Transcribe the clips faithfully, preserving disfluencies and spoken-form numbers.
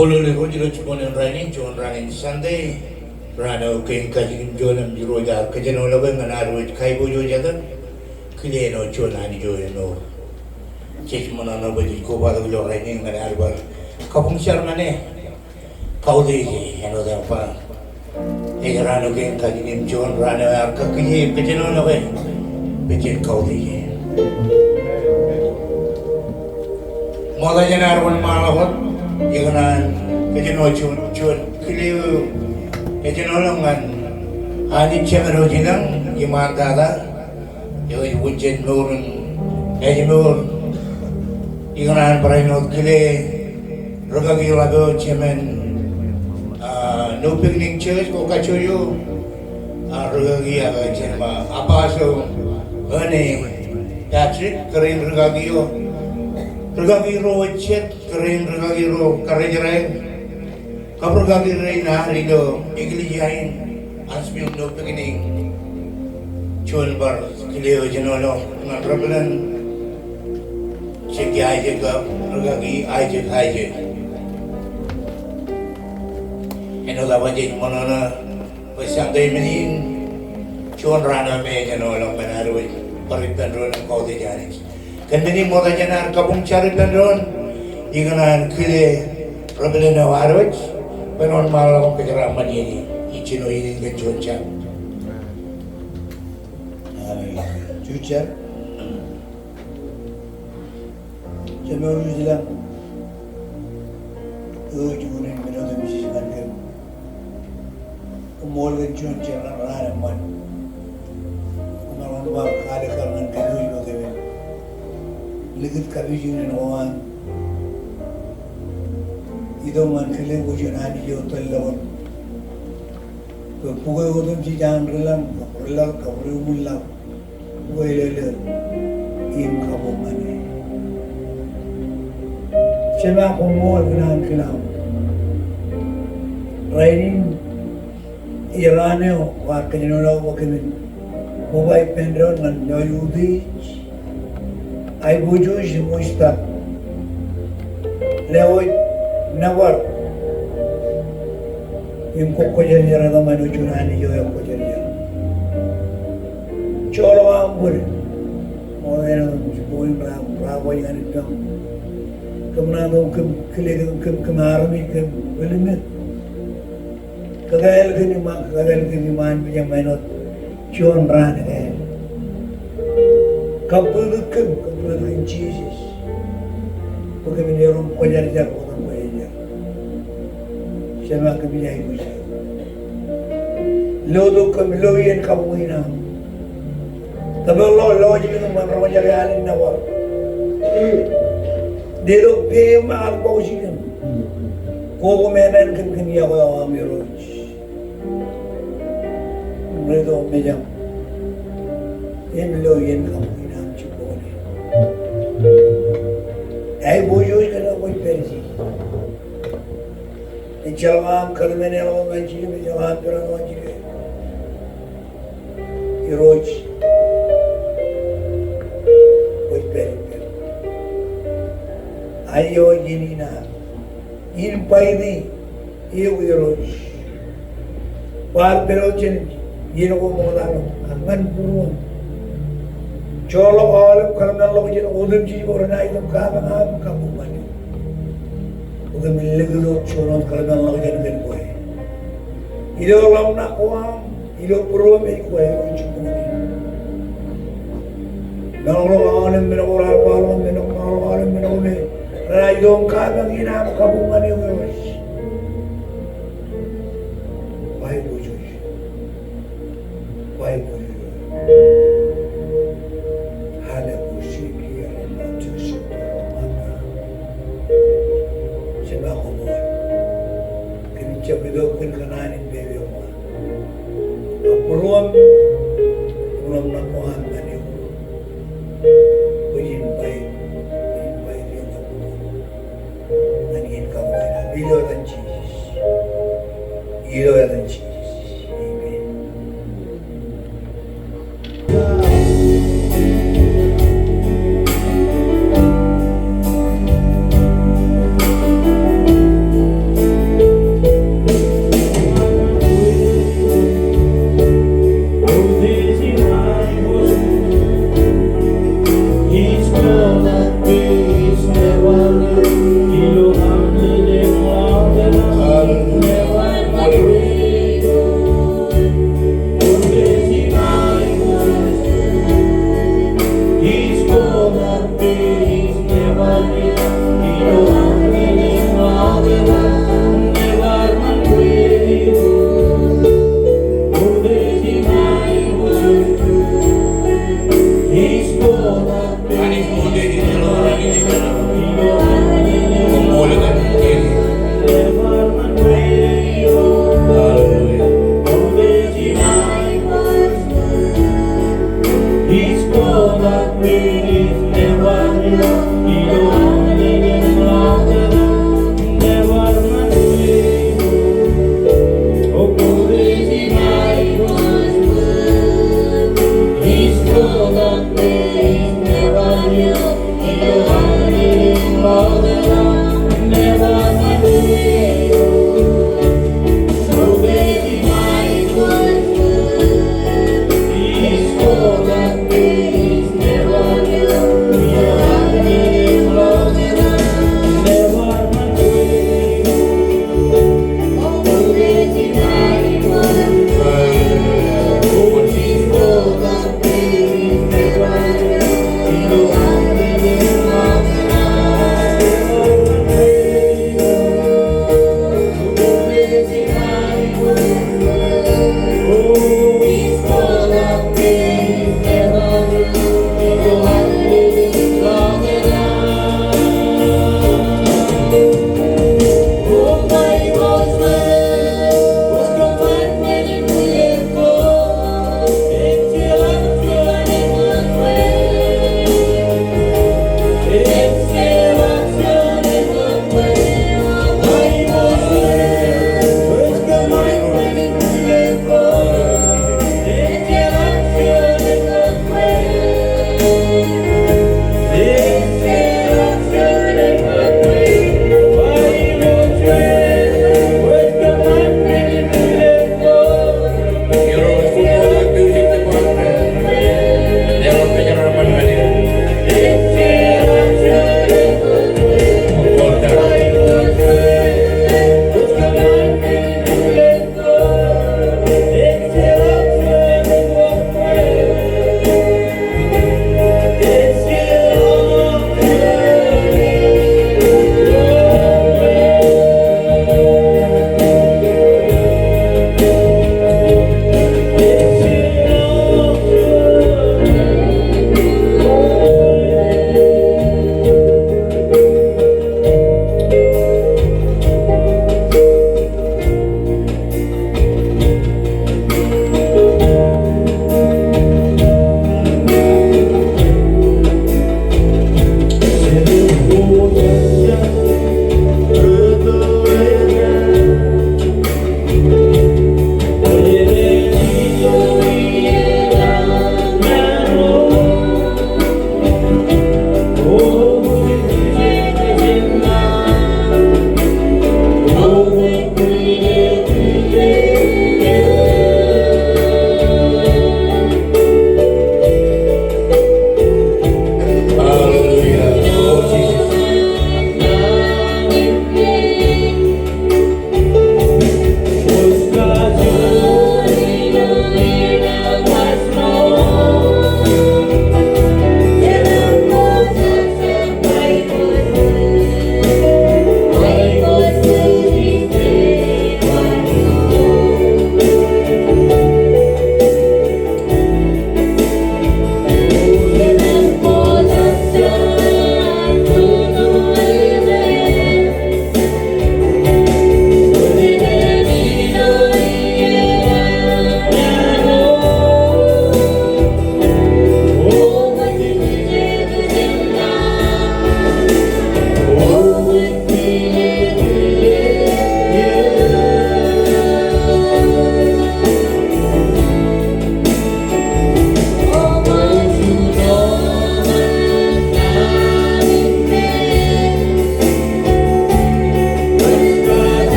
Koṃṃool Irooj ilo jibboñ in rainin, juon raan in Sunday, raan eo kein kajikin juon im Irooj ear kōjenolọke ñan ad wōj kaiboojoj etan kile āinwōt juon Anij eo emour. Jej ṃōṇōṇō bwe jej kobatok ilo rainin ñan ad bar kabuñ jar ñan e. Kautiej e, āinwōt aō ba. Ej raan eo kein kajikin juon raan eo ear kakkije kōjenolọke. Bwe jen kautiej e. Ṃokta jān ad wōnṃaanḷọk wōt, ikōṇaan kōjenolọk juon, juon kile eo ejenoḷọk ñan Anij Jemedwōj ilañ iṃaan tata. Eo ej wūjjān mour im ājmour. Ikōṇaan barāinwōt kile rūkaki ḷap eo, jemān, ah, New Beginning Church ko kajjojo, ah, rūkaki ak jān ṃōk Apostle Ernie Patrick, kōrā in rūkaki eo. Rūkaki ro jet, kōrā in rūkaki ro karijeran. Kab rūkaki rein ad ilo eklejia in, Huntsville New Beginning. Juon bar kile eo ejenoḷọk ñan Reverend Jake Isaac kab rūkaki Isaac Isaac. Āinwōt aō ba jej ṃōṇōṇō bwe Sunday men in juon raan eo me ejenoḷọk ñan ad wōj bar ippān doon im kautiej Anij. Kōn men in ṃokta jān ad kabuñ jar ippān doon, ikōṇaan kile Reverend eo ad wōj, bwe en wōnṃaanḷọk im kōjeraaṃṃan iien in, ij jino iien in kōn juon jar. Amen. Juon jar. Jemem wōt ilañ, eo ej unin men otemjej ñan kōm. Koṃṃool kōn juon jerọwiwi raan eṃṃan. Koṃṃool kōn ba kaalikkar ñan kōm eo ej ba kōmin likūt kapijuknen ko an itok ñan kile bwe juon Anij eo tōllọkun. Bwe bukwe otemjej an ri laḷ, ri laḷ kab ri uṃwin laḷ, bwe elōlō im kabuñ ñan e. Jema, koṃṃool kōn an kilaṃ. Rainin ej raan eo kwaar kōjenolọk bwe kōmin koba ippān doon ñan lọjilñiōj, aiboojoj im wisdom. Lewōj nōbar im kwōkwōjarjar etaṃ āinwōt juon Anij eo ekwōjarjar. Joḷọk aṃ bōd. Ṃokta jān jibboñ in raar, raar baj ñan ippaṃ. Kōm ṇa tok kōm kile kōm, kōm, kōm armej, kōm ri-limit. Kōkāāl kōm iṃaan, kōkāāl kōm iṃaan bwijin ṃaanwōt juon raan ekāāl. Kabbwilōñ kōm, kabbwilōñ kōm Jisōs. Bwe kōmin erom kwōjarjar, kwōjarjar. Jema, kōmij aiboojoj. Lo tok kōm, lo iien kabuñ in aṃ. Tōpar ḷọk lọjilñiōj im ren roñjake al in nōbar. Letok peiṃ ak bọujin in. Koba men in kōm kōn yokwe eo aṃ Irooj. Im letok mejaṃ. Im lo iien kabuñ in aṃ jibboñ in. Aiboojoj kōn aṃ kwōj pād ijin. Ejjeḷọk aṃ kōḷmānḷọk ñan Jisōs, ejjeḷọk aṃ peran ñan Jisōs. Irooj, kwōj pād ippān. Aō iien in aṃ. Invite eok Irooj. Bar pād wōt jān iien ko ṃokta ḷọk, ak ñan būruōṃ. Joḷọk aolep kōḷmānḷọkjeṇ otemjej ko renaaj itok kaapañ aṃ, kabuñ ñan eok. Bwe kōmin likūt wōt juon wōt kōḷmānḷọkjeṇ kōn kwe. Ilo ḷōmṇak ko aṃ, ilo būruōṃ ej kwe eo jibboñ in. Meḷọkḷọk aolep men ko raar waḷọk, meḷọkḷọk aolep men ko me renaaj itok im kaapañ iien aṃ, kabuñ ñan eok Irooj. Aiboojoj. Aiboojoj. Hallelujah. Jema, koṃṃool. Kōmij jab itok kōn kōṇaan in pepe eo aṃ. Ak būruōṃ, būruōṃ ṇa ko aṃ ñan eok. Kwōj invite, kwōj invite eok ñan būruōṃ. Ñan iien kabuñ in aṃ, ilo etan Jisōs. Ilo etan Jisōs. Amen.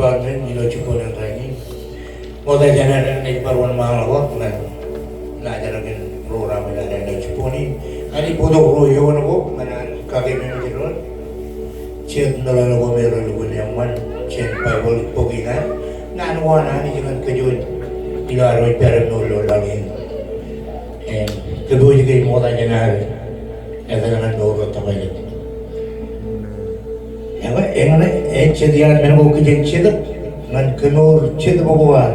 Department ilo jibboñ in rainin. Ṃokta jān ad enaaj bar wōnṃaanḷọk ñan laajrak in ro raṃōj ad ilo jibboñ in. Ña ij bōktok ruo eoon ko ñan an kakeememej doon. Jet meḷeḷe ko me relukkuun eṃṃan jān Baibōḷ bok in an. Naan ko an Anij ñan kōj ilo ad wōj pād ippān ilo laḷ in. Im kōpooj ke ṃokta jān ad etōñ ñan mour eo tokālik. Eñin, eñin ej jet iaan men ko kijen jetōb ñan kemour jetōb ko ad.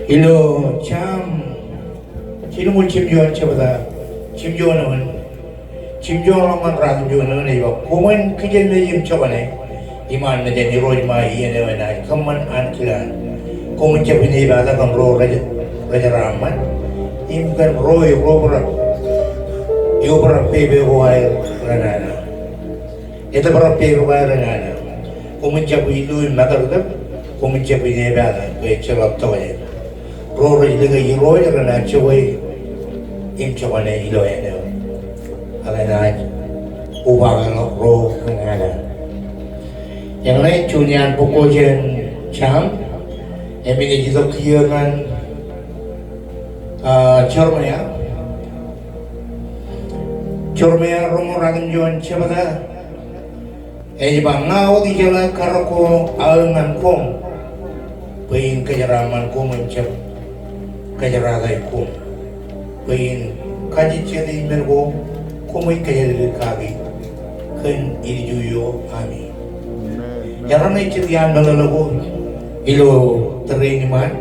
Ilo Sam jilñuul jimjuon jebta, jimjuon eoon. Jimjuonḷọk ñan ratimjuon eoon ej ba, koṃwin kijenmej im jokwane iṃaan mejān Irooj ṃae iien eo enaaj kōṃṃan ankilaan. Koṃwin jab inepata kōn ro rej, rej jeraaṃṃan im kōn ro eobrak, eobrak pepe ko aer renana. Etōprak pepe ko aer renana. Koṃwin jab illu im matōrtōp, koṃwin jab inepata bwe ejjeḷọk tokjān. Ro rej lōke Irooj renaaj jokwe im jokwane ilo āne eo. Ak enaaj ubakeḷọk ro ñan āne. Eñin ej juon iaan bok ko jān Sam, im inaaj itok kiiō ñan, ah, Jeremaia. Jeremaia roñoul ratimjuon jebta. Ej ba, ña wōt ijeḷā karōk ko aō ñan koṃ, bwe in kōjeraaṃṃan koṃ im jab kōjerataik koṃ, bwe in kajejjet men ko koṃij kōjatdikdik kaki kōn ilju eo ami. Eran ej jet iaan meḷeḷe ko ilo tōre in iṃaan.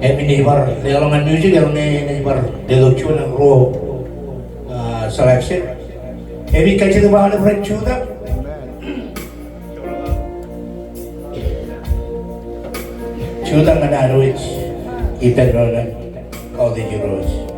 Im inaaj bar leḷọk ñan music, eran ej bar letok juon ro, ah, selection. Im ij kajjitōk ba rej jutak. Jutak ñan ad wōj ippān doon im kautiej Irooj.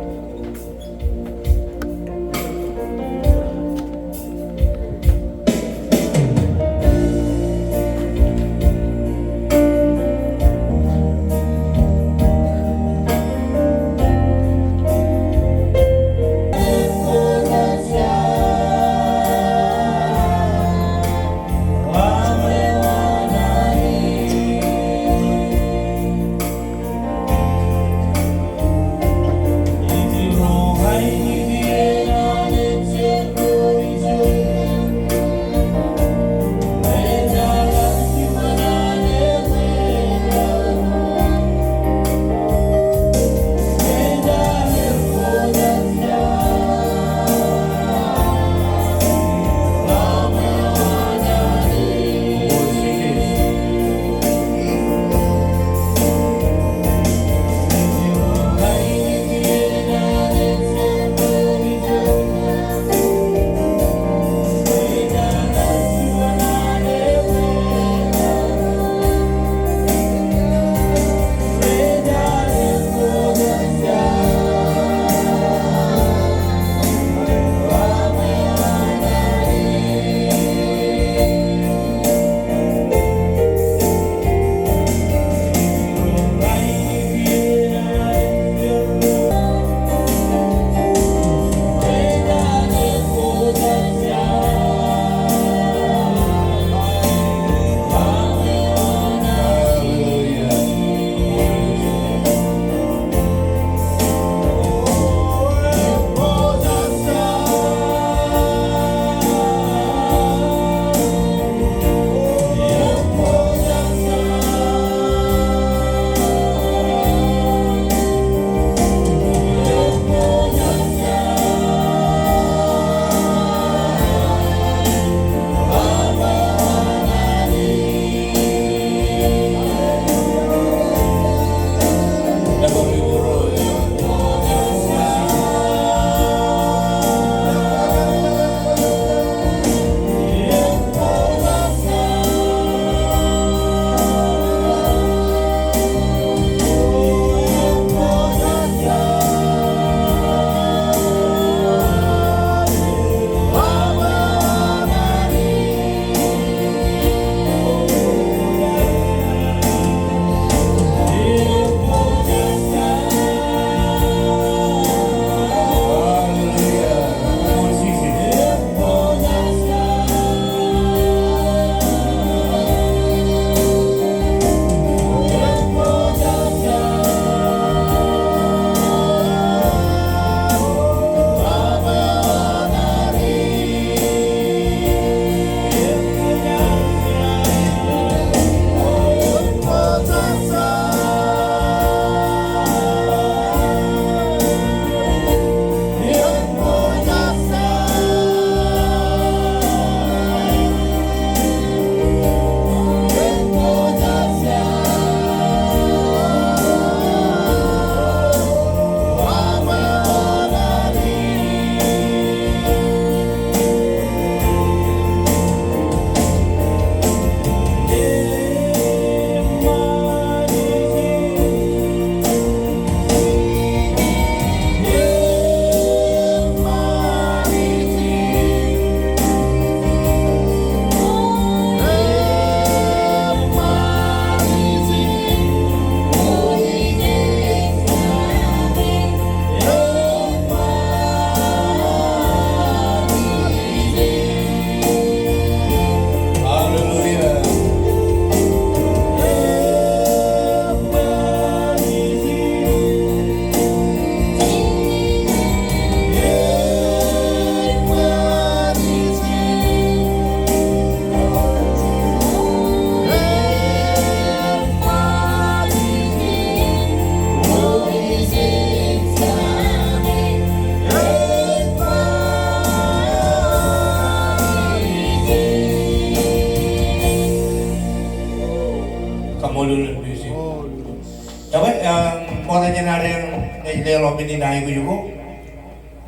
Ṃokta jān ad eñ naaj leḷọk men in aikuj ko,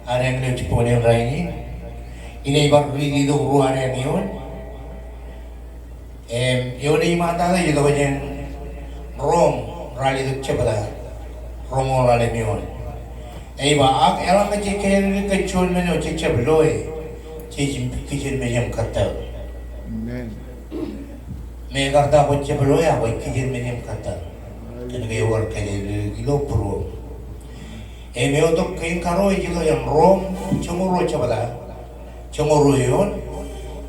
ad eñ ilo jibboñ in rainin. Inaaj bar riiti tok ruo ad eñ eoon. Im, eoon ej ṃoktata ej itok jān Rom, ralitōk jebta, Rom ḷalem eoon. Ej ba, ak eḷaññe jej kōjatdikdik kōn juon men eo jej jab loe, jej kijenmej im kōttar. Amen. Mekarta kwōj jab loe, ak kwōj kijenmej im kōttar. Kōn ke ewōr kōjatdikdik ilo būruōm. Im eoon tok kein karuo ej itok jān Rom, joñoul ruo jebta, joñoul ruo eoon.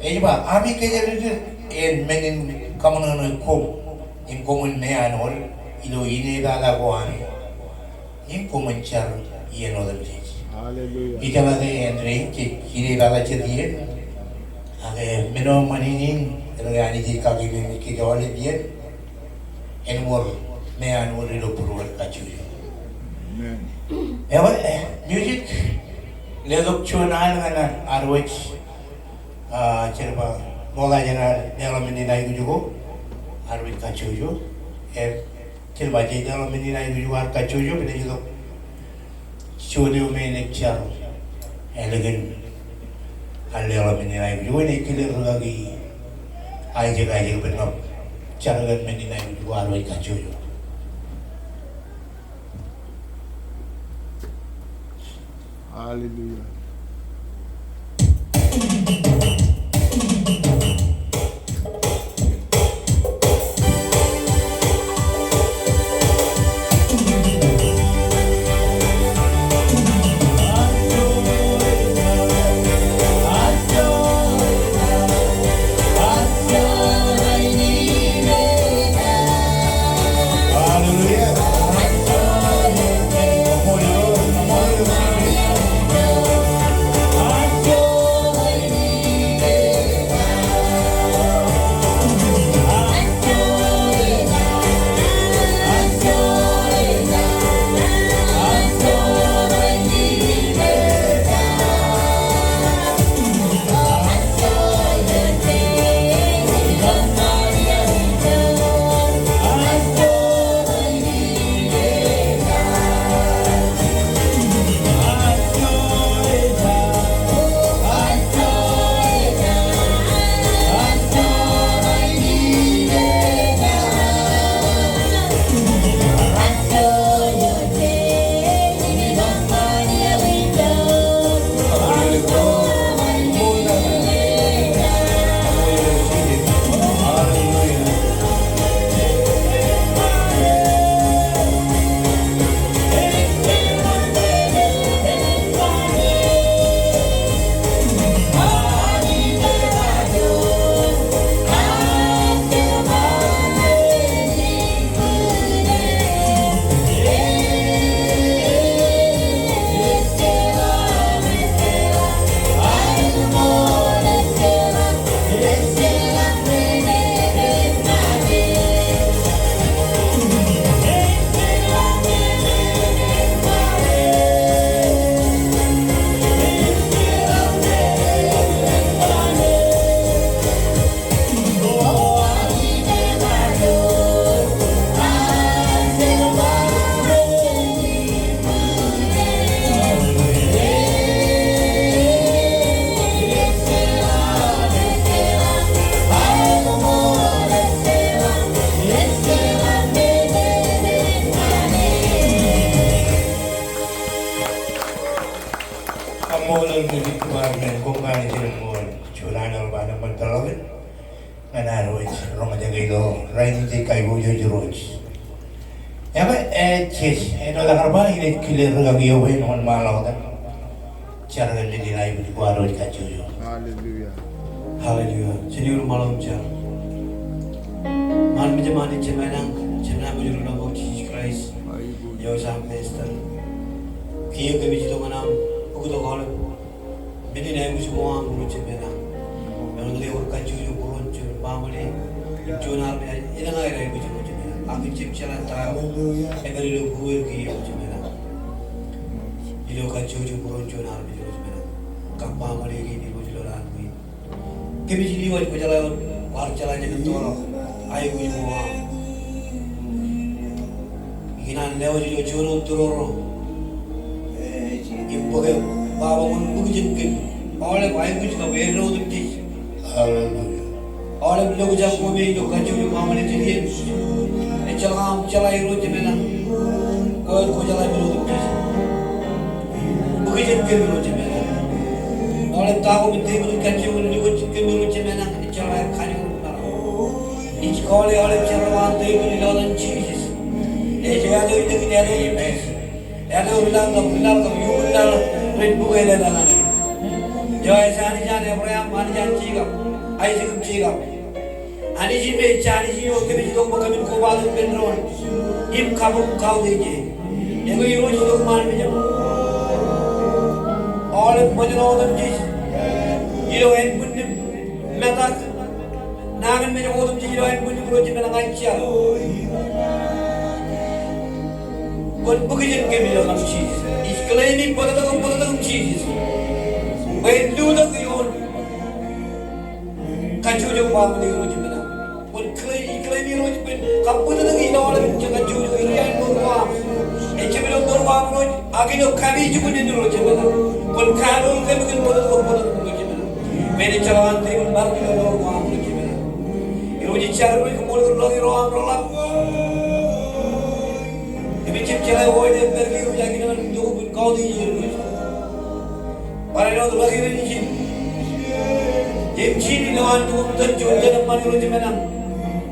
Ej ba, ami kōjatdikdik āinwōt men in kōṃṃan ñan koṃ, im koṃwin meanwōd ilo inepata ko ami. Im koṃwin jar iien otemjej. Hallelujah. Ijeḷā ke āindein jej inepata jet iien. Ak men eo ṃaninin, kōnke Anij ej kakeememej kōj aolep iien. En wōr meanwōd ilo būruod kajjojo. Amen. Ewe, eh, music, letok juon al ñan ad wōj, ah, jerbal, ṃokta jān ad leḷọk men in aikuj ko, ad wōj kajjojo. Eh, Jen ba jej leḷọk men in aikuj ko ad kajjojo, bwe ej itok juon eo me enaaj jar ālikin ad leḷọk men in aikuj ko, enaaj kile rūkaki Isaac, Isaac bwe en jar kōn men in aikuj ko ad wōj kajjojo. Hallelujah. Kaṃṃoolol music department, koṃ kanooj in ṃool juon an eḷap an eṃṃan peḷḷọk in ñan ad wōj roñjake ilo rainin jej kaiboojoj Irooj. Ekwe, eh, jej, eh, āinwōt aō kar ba, inaaj kile rūkaki eo bwe en wōnṃaanḷọk wōt im jar kōn men in aikuj ko ad wōj kajjojo. Hallelujah. Hallelujah. Jen wōnṃaanḷọk im jar. Ṃaan, mejān Anij Jemem, Jemem eo ilo Jisōs Kraist. Eo ej aṃ Master. Kiiō kōmij itok ñan aṃ bōktok aolep men in aikuj ko aṃ Irooj Jemem. Āinwōt ewōr kajjojo būruon juon baaṃle im juon armej, elōñ aer aikuj Irooj Jemem. Ak ij jab jeḷā ta eo ekar ilo būruod kiiō Irooj Jemem. Ilo kajjojo būruon juon armej Irooj Jemem. Kab baaṃle kein Irooj ilo laḷ in. Kōmij lewōj kwōjeḷā wōt kwaar jeḷā jān tok aikuj ko aṃ. Ikōṇaan lewōj ilo juon wōt tūroro im bōke, Baba, kwōn bōk jān kōm aolep aikuj kab eddo otemjej. Hallelujah. Aolep lokjak ko me ilo kajjojo baaṃle jidik in, ejjeḷọk aṃ jeḷā Irooj Jemem ilañ. Kwōjeḷā men otemjej. Bōk jān kōm Irooj Jemem ilañ. Aolep ta ko me tepil in kajjioñ in lukkuun jān kōm Irooj Jemem ilañ, ejjeḷọk aer kajoor im maroñ. Ij kọọle aolep jerbal an tepil ilo etaṃ Jisōs. Ej etal ilo etaṃ Jisōs. Etal ilo etaṃ Jisōs. Etal ilo etaṃ Jisōs. Etal ilo etaṃ Jisōs. Eo ej Anij an Ebream, Anij an Jekab, Aisak im Jekab. Anij in me ej Anij in eo kōmij itok bwe kōmin kobatok ippān doon im kabok im kautiej e. Ekwe Irooj itok iṃaan mejaṃ. Aolep ṃōjṇọ otemjej ilo ānbwinnim, metak, nañinmej otemjej ilo ānbwinnim Irooj Jemem ilañ, ij jar. Kwōn bōk jān kōm ilo etaṃ Jisōs. Ij claim e bōtōktōk im bōtōktōk im Jisōs. Bwe en lutōk ioon kajjojo baaṃle Irooj Jemem ilañ. Kwōn claim, ij claim Irooj bwe en kabbōtōktōk ilo aolep kajjojo area in mour ko am. Ejjab ilo mour ko am Irooj, ak ilo kapijuknen Irooj Jemem ilañ. Kwōn kaḷoor kōm kōn bōtōktōk, bōtōktōk Irooj Jemem ilañ. Bwe en ejjeḷọk an tepil maroñ ilo mour ko am Irooj Jemem ilañ. Irooj ij jar Irooj kōn ṃool kōn rūkaki ro aṃ reḷap. Im ejjab jeḷā ko ej pād ke Irooj ak inaaj lukkuun kautiej er Irooj. Barāinwōt rūkaki rein ijin im ijin ilo an lukkuun tōn juon iien eṃṃan Irooj Jemem ilañ.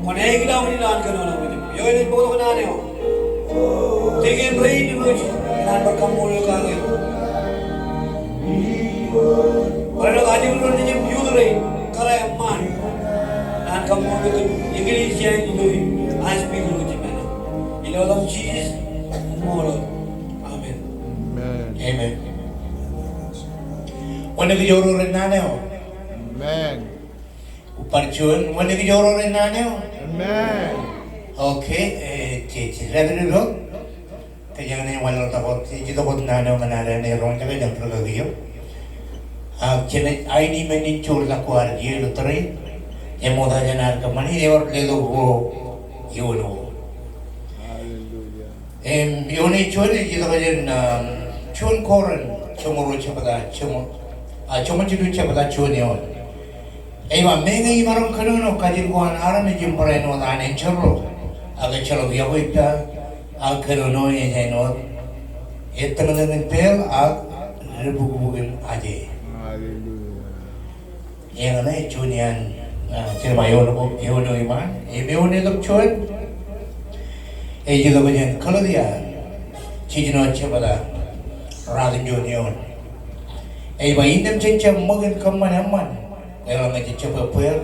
Kwōn ekilọkin ilo an kōnono Irooj. Eo ej bōktok naan eo. Teke rein Irooj, inaaj bar kaṃṃoolol kake. Barāinwōt ajri ro nejūṃ, youth rein, kōrā eṃṃaan. Inaaj kaṃṃoolol kōn eklejia in ilo in, Asheville Irooj Jemem ilañ. Ilo etaṃ Jisōs, ṃool. Amen. Amen. Amen. Wōn ej ijoro ro naan eo? Amen. Bar juon, wōn ej ijoro ro naan eo? Amen. Okay, eh, je, je, ready to go? Kōjeañ naaj wanlaḷtak wōt, ej itok wōt naan eo ñan ad āne roñjake jān rūkaki eo. Ak jenaaj aini men in joortak ko ad iiō ilo tōre in. Eṃootata jān ad kōṃṃani, ewōr letok ruo ioon ko. Hallelujah. Im, ioon eo juon ej itok jān, um, juon Korint, joñoul ruo jebta, joñoul, ah, joñoul jilu jebta juon eoon. Ej ba, meñe imaroñ kōnono kajin ko an armej im barāinwōt an enjeḷ ro, ak ejjeḷọk yokwe ippa, ak kōnono ej āinwōt ettōñtōñ in peel ak rebukbuk in aje. Hallelujah. Eñṇe juon iaan, ah, Jeremaia eo, eo, eo iṃaan, im eo etok juon, ej itok jān Galetia, jiljino jebta, ruwatimjuon eoon. Ej ba, innām jen jab ṃōk in kōṃṃan eṃṃan, Eḷaññe jej jab bweer,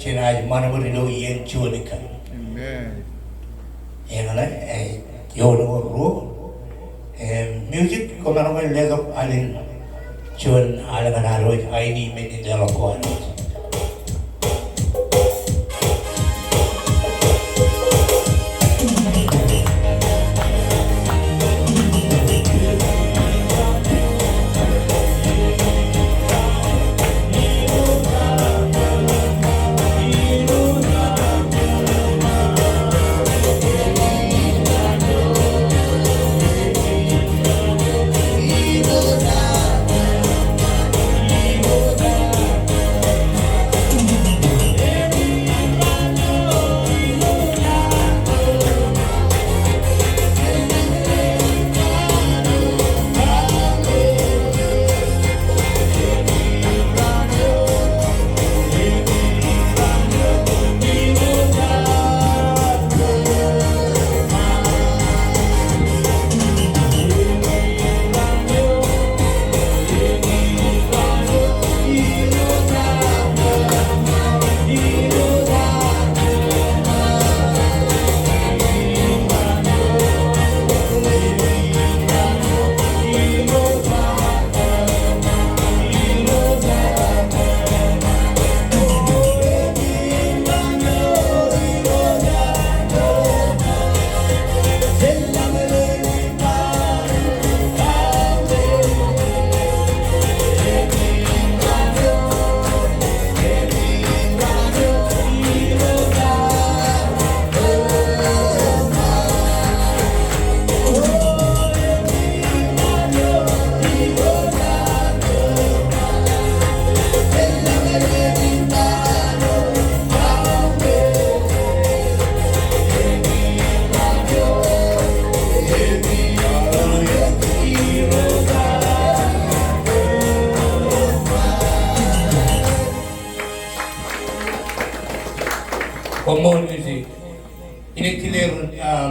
jenaaj ṃanibōd ilo iien juon ikkan. Amen. Eñṇe, eh, ioon ko ruo. Eh, music, koṃ maroñ ke letok alen juon alen ñan ad wōj, aini men in leḷọk ko ad wōj.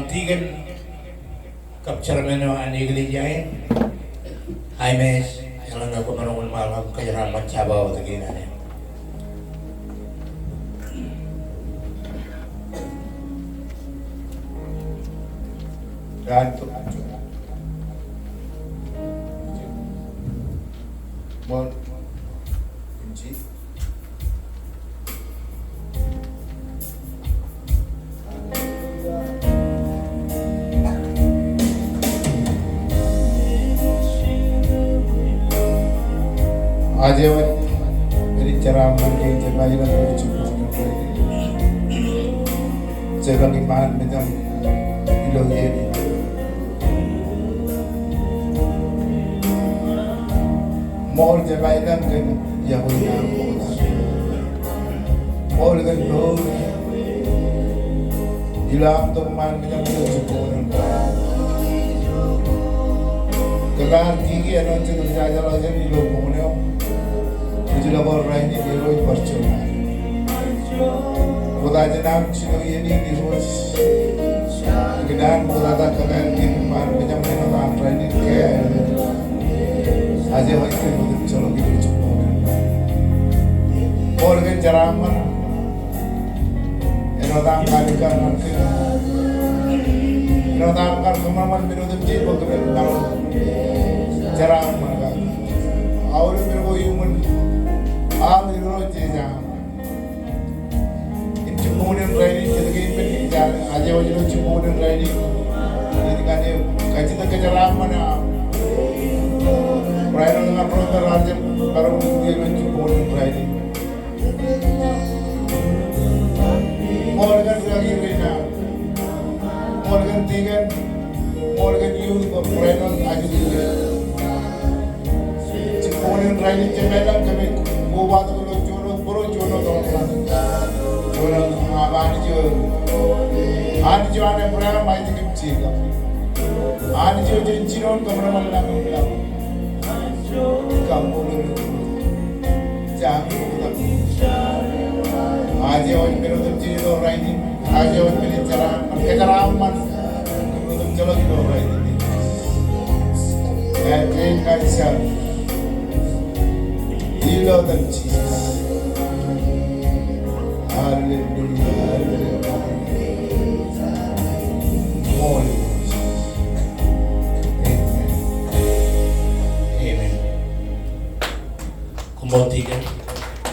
Deacon kab chairman eo an eklejia in, Aimes, eḷaññe kwōmaroñ in ṃaal kab kōjeraaṃṃan jab aō wōt kein eo. Aje wōt men in jeraaṃṃan kein jema ilọk ilo jibboñōn in rainin. Jema iṃaan mejaṃ ilo iien in. Ṃool jema ilọk kōn iọkwe in aṃ ṃokta. Ṃool kōn mour ilo aṃ itok iṃaan mejaṃ ilo jibboñōn in. Kōḷḷā ar kiki āinwōt jet ri jajeḷā jān ilo boñōn eo. Ej lo ko rainin Irooj bar juon. Ṃokta jān aṃ jino iien in Irooj. Kōn an ṃoktata kōḷḷā ar kiki iṃaan mejaṃ āinwōt an rainin ke aje wōt kōn otemjeḷọk ilo jibboñōn in. Ṃool kōn jeraaṃṃan. Āinwōt aṃ kaalikkar ñan kōm. Āinwōt aṃ kar kōṃanṃan men otemjej bwe kōmin maroñ jeraaṃṃan kake. Aolep men ko iuṃwin aṃ Irooj jej aṃ. Im jibboñōn in rainin jet kein men in aje wōj ilo jibboñōn in rainin. Im ñan eok kajjitōk kōjeraaṃṃan aṃ. Barāinwōt ñan ro me raar jab maroñ in ilo jibboñōn in rainin. Ṃool kōn ri-kaki rein aṃ. Ṃool kōn deacon. Ṃool kōn youth ko barāinwōt ajri. Jibboñōn in rainin jemālōt kōmij kobatok ilo juon wōt bōro, juon wōt eḷap. Juon wōt eḷap. Anij eo. Anij eo an Ebream, Aisak im Jekob. Anij eo jān jinoin kōṃanṃan lañ im laḷ. Kaṃṃoolol eok. Aje wōj men otemjej ilo rainin. Aje wōj men in jeraaṃṃan. Kōjeraaṃṃan. Otemjeḷọk ilo rainin. Ilo etan Jisōs. Hallelujah, hallelujah. Amen. Amen. Koṃṃool deacon.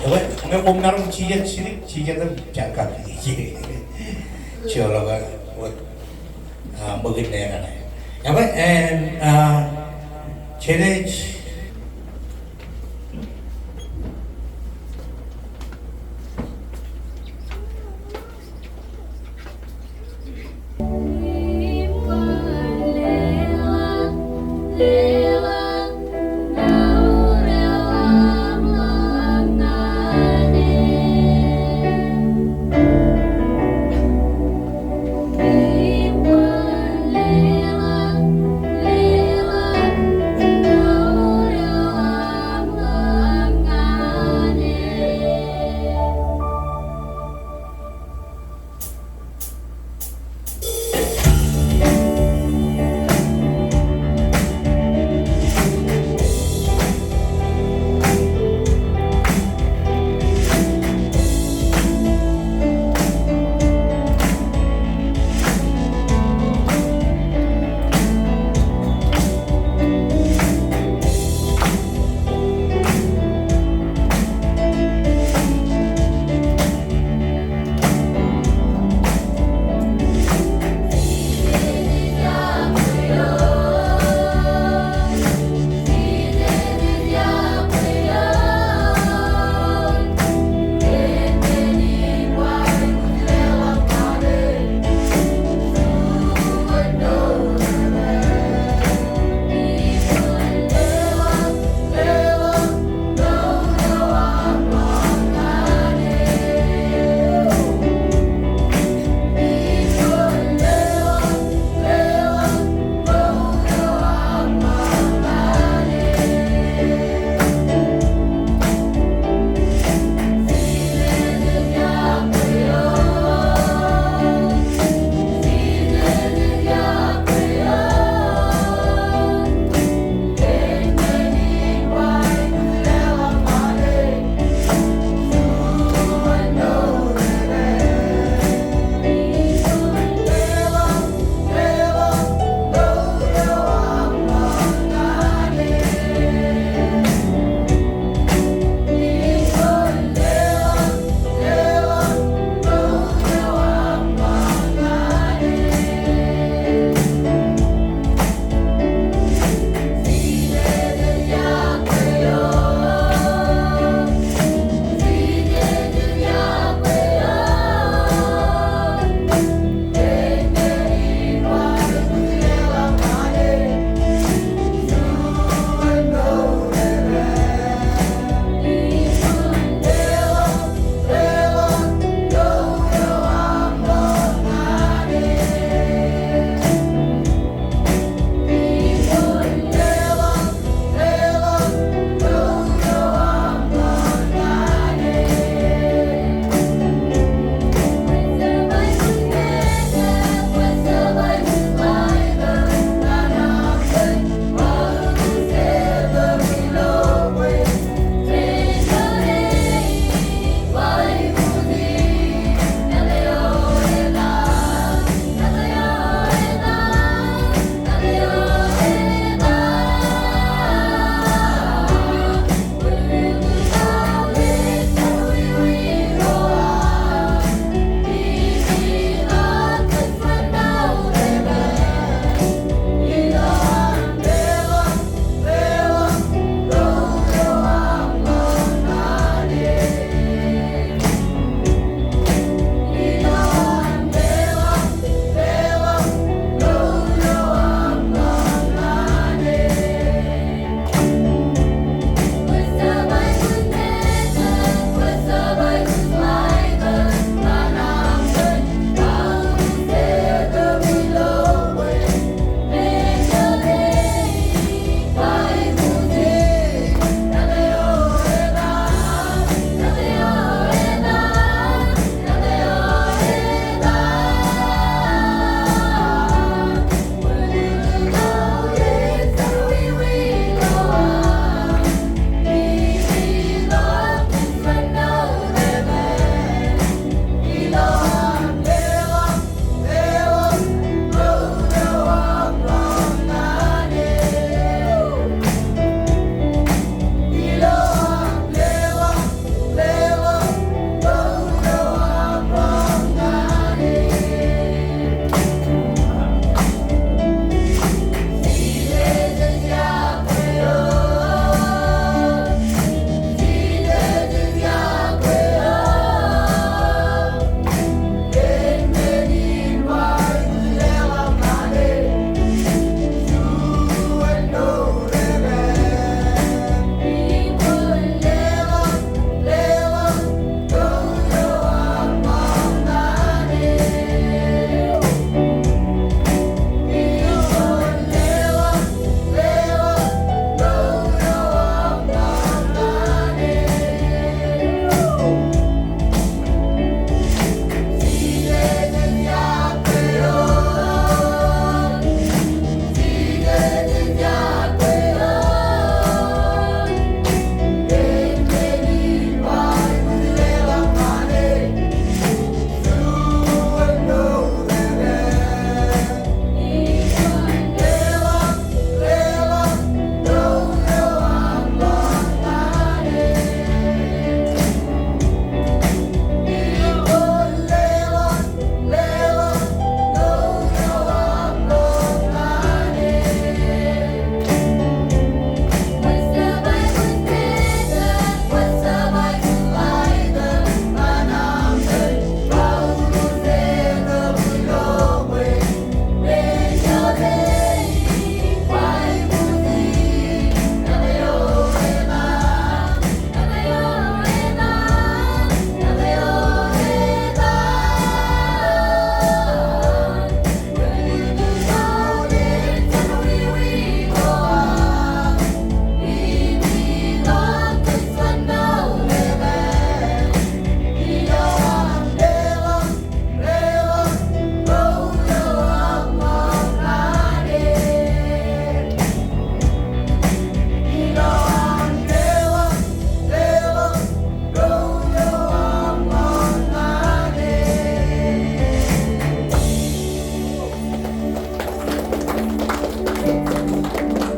Ekwe, ñe koṃ maroñ jijet jidik, jijet im jañkak. Joḷọk wōt, ah, ṃōkin ne kaṇe. Ekwe, en, ah, jenej.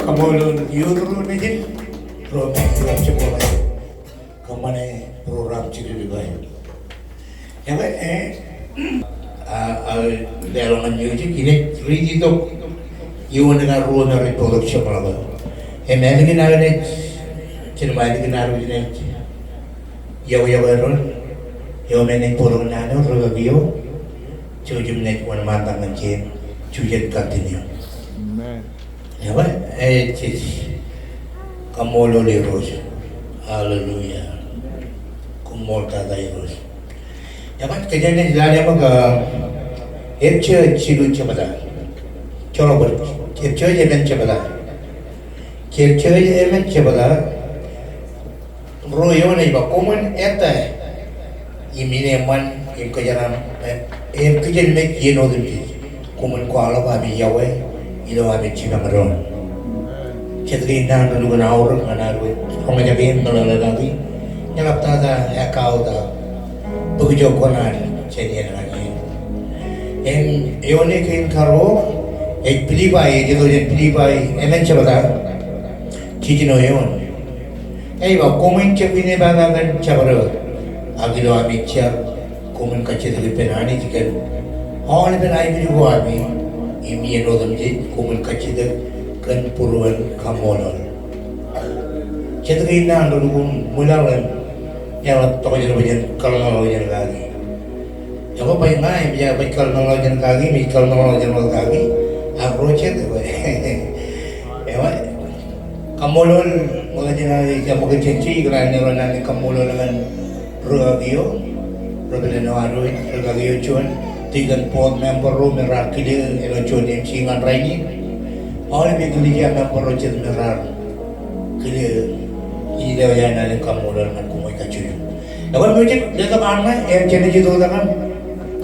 Kaṃṃoolol youth ro nejin, ro me ej jab jemḷọk kōṃṃane program jidikdik eo. Ekwe, eh, a, a, leḷọk ñan music, inaaj riiti tok eoon kar ruo me rej bōktok jemḷọk eo. Im ālikin aō naaj, jen ba ālikin aō naaj yokwe, yokwe ro, eo me enaaj bōktok naan eo, rūkaki eo, jouj im naaj wōnṃaantak ñan jein, jujen continue. Amen. Ekwe, ej, ej, kaṃṃoolol Irooj. Hallelujah. Koṃṃool tata Irooj. Ekwe, kōjeañ naaj lale ṃōk, ah, Epesōs jilu jebta. Joḷọk bōd, Epesōs emān jebta. Epesōs emān jebta. Ruo eoon ej ba, koṃwin ettā im ineeṃṃan im kōjeraaṃṃan, eh, im kijenmej iien otemjej. Koṃwin kwaḷọk ami yokwe ilo ami jipañ doon. Jet kein naan relukkuun aorōk ñan ad wōj roñjake im meḷeḷe kaki. Eḷaptata ekauta bōk ijo kuṇaad jān iien ñan iien. Im eoon kein karuo ej Pilippai, ej itok jān Pilippai emān jebta, jiljino eoon. Ej ba, koṃwin jab inepata kōn jabdewōt, ak ilo ami jar, koṃwin kajjitōk ippān Anij kōn aolepen aikuj ko ami, im iien otemjej, koṃwin kajjitōk kōn būruon kaṃṃoolol. Jet kein naan relukkuun ṃwilaḷ im eḷap tokjān bwe jen kōḷmānḷọkjeṇ kaki. Ekwe bwe ña im ij kōḷmānḷọkjeṇ kaki, im ij kōḷmānḷọkjeṇ wōt kaki, ak ro jet ekwe. Ekwe, kaṃṃoolol, ṃokta jān aō ej ṃōkaj jān ijin, ikōṇaan ilo naan in kaṃṃoolol ñan rūkaki eo, ri-President eo ad wōj, rūkaki eo juon, deacon board member ro me raar kile ilo juon MC ñan rainin. Aolep eklejia member ro jet me raar kile, ij lewōj aō naan in kaṃṃoolol ñan koṃ kajjojo. Ekwe, music, letok aṃ ṇe, im jenaaj itok tok ñan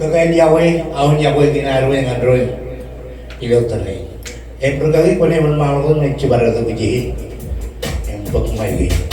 kōkāāl yokwe, aō yokwe kein ad wōj ñan doon ilo tōre in. Im rūkaki, kwōnaaj wōnṃaanḷọk tok ñe ij jibadtok tok ijin. Im bōk ṃaik in.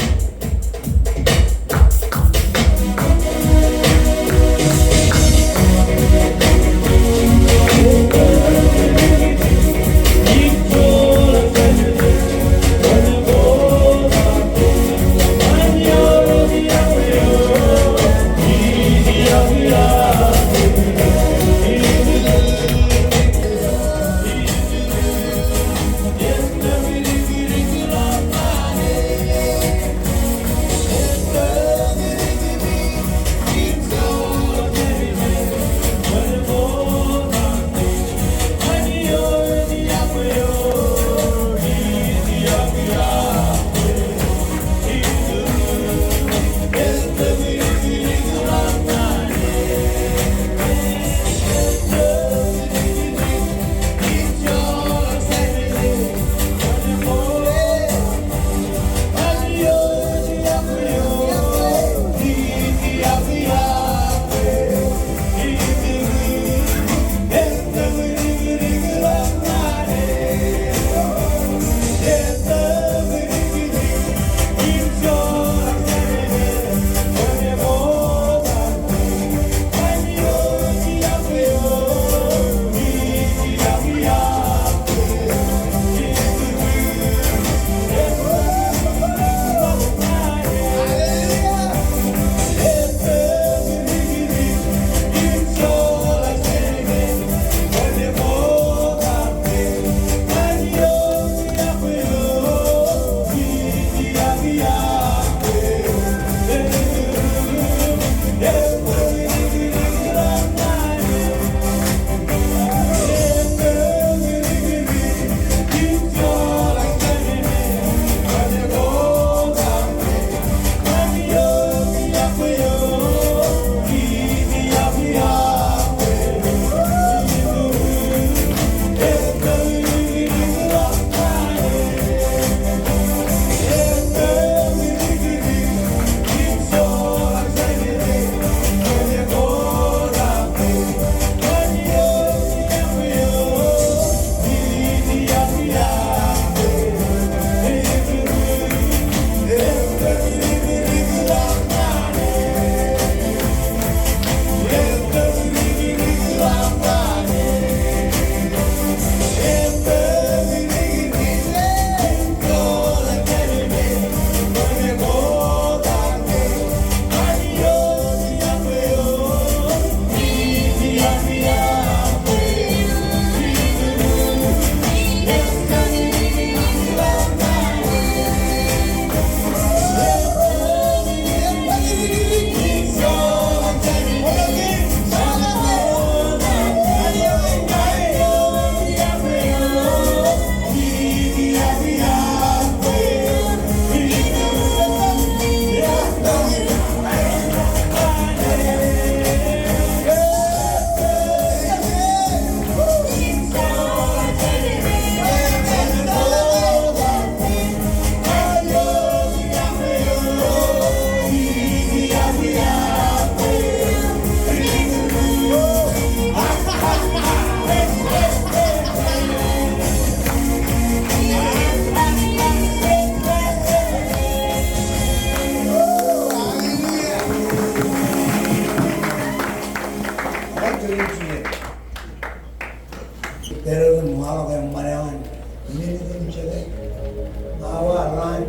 Awa, raan,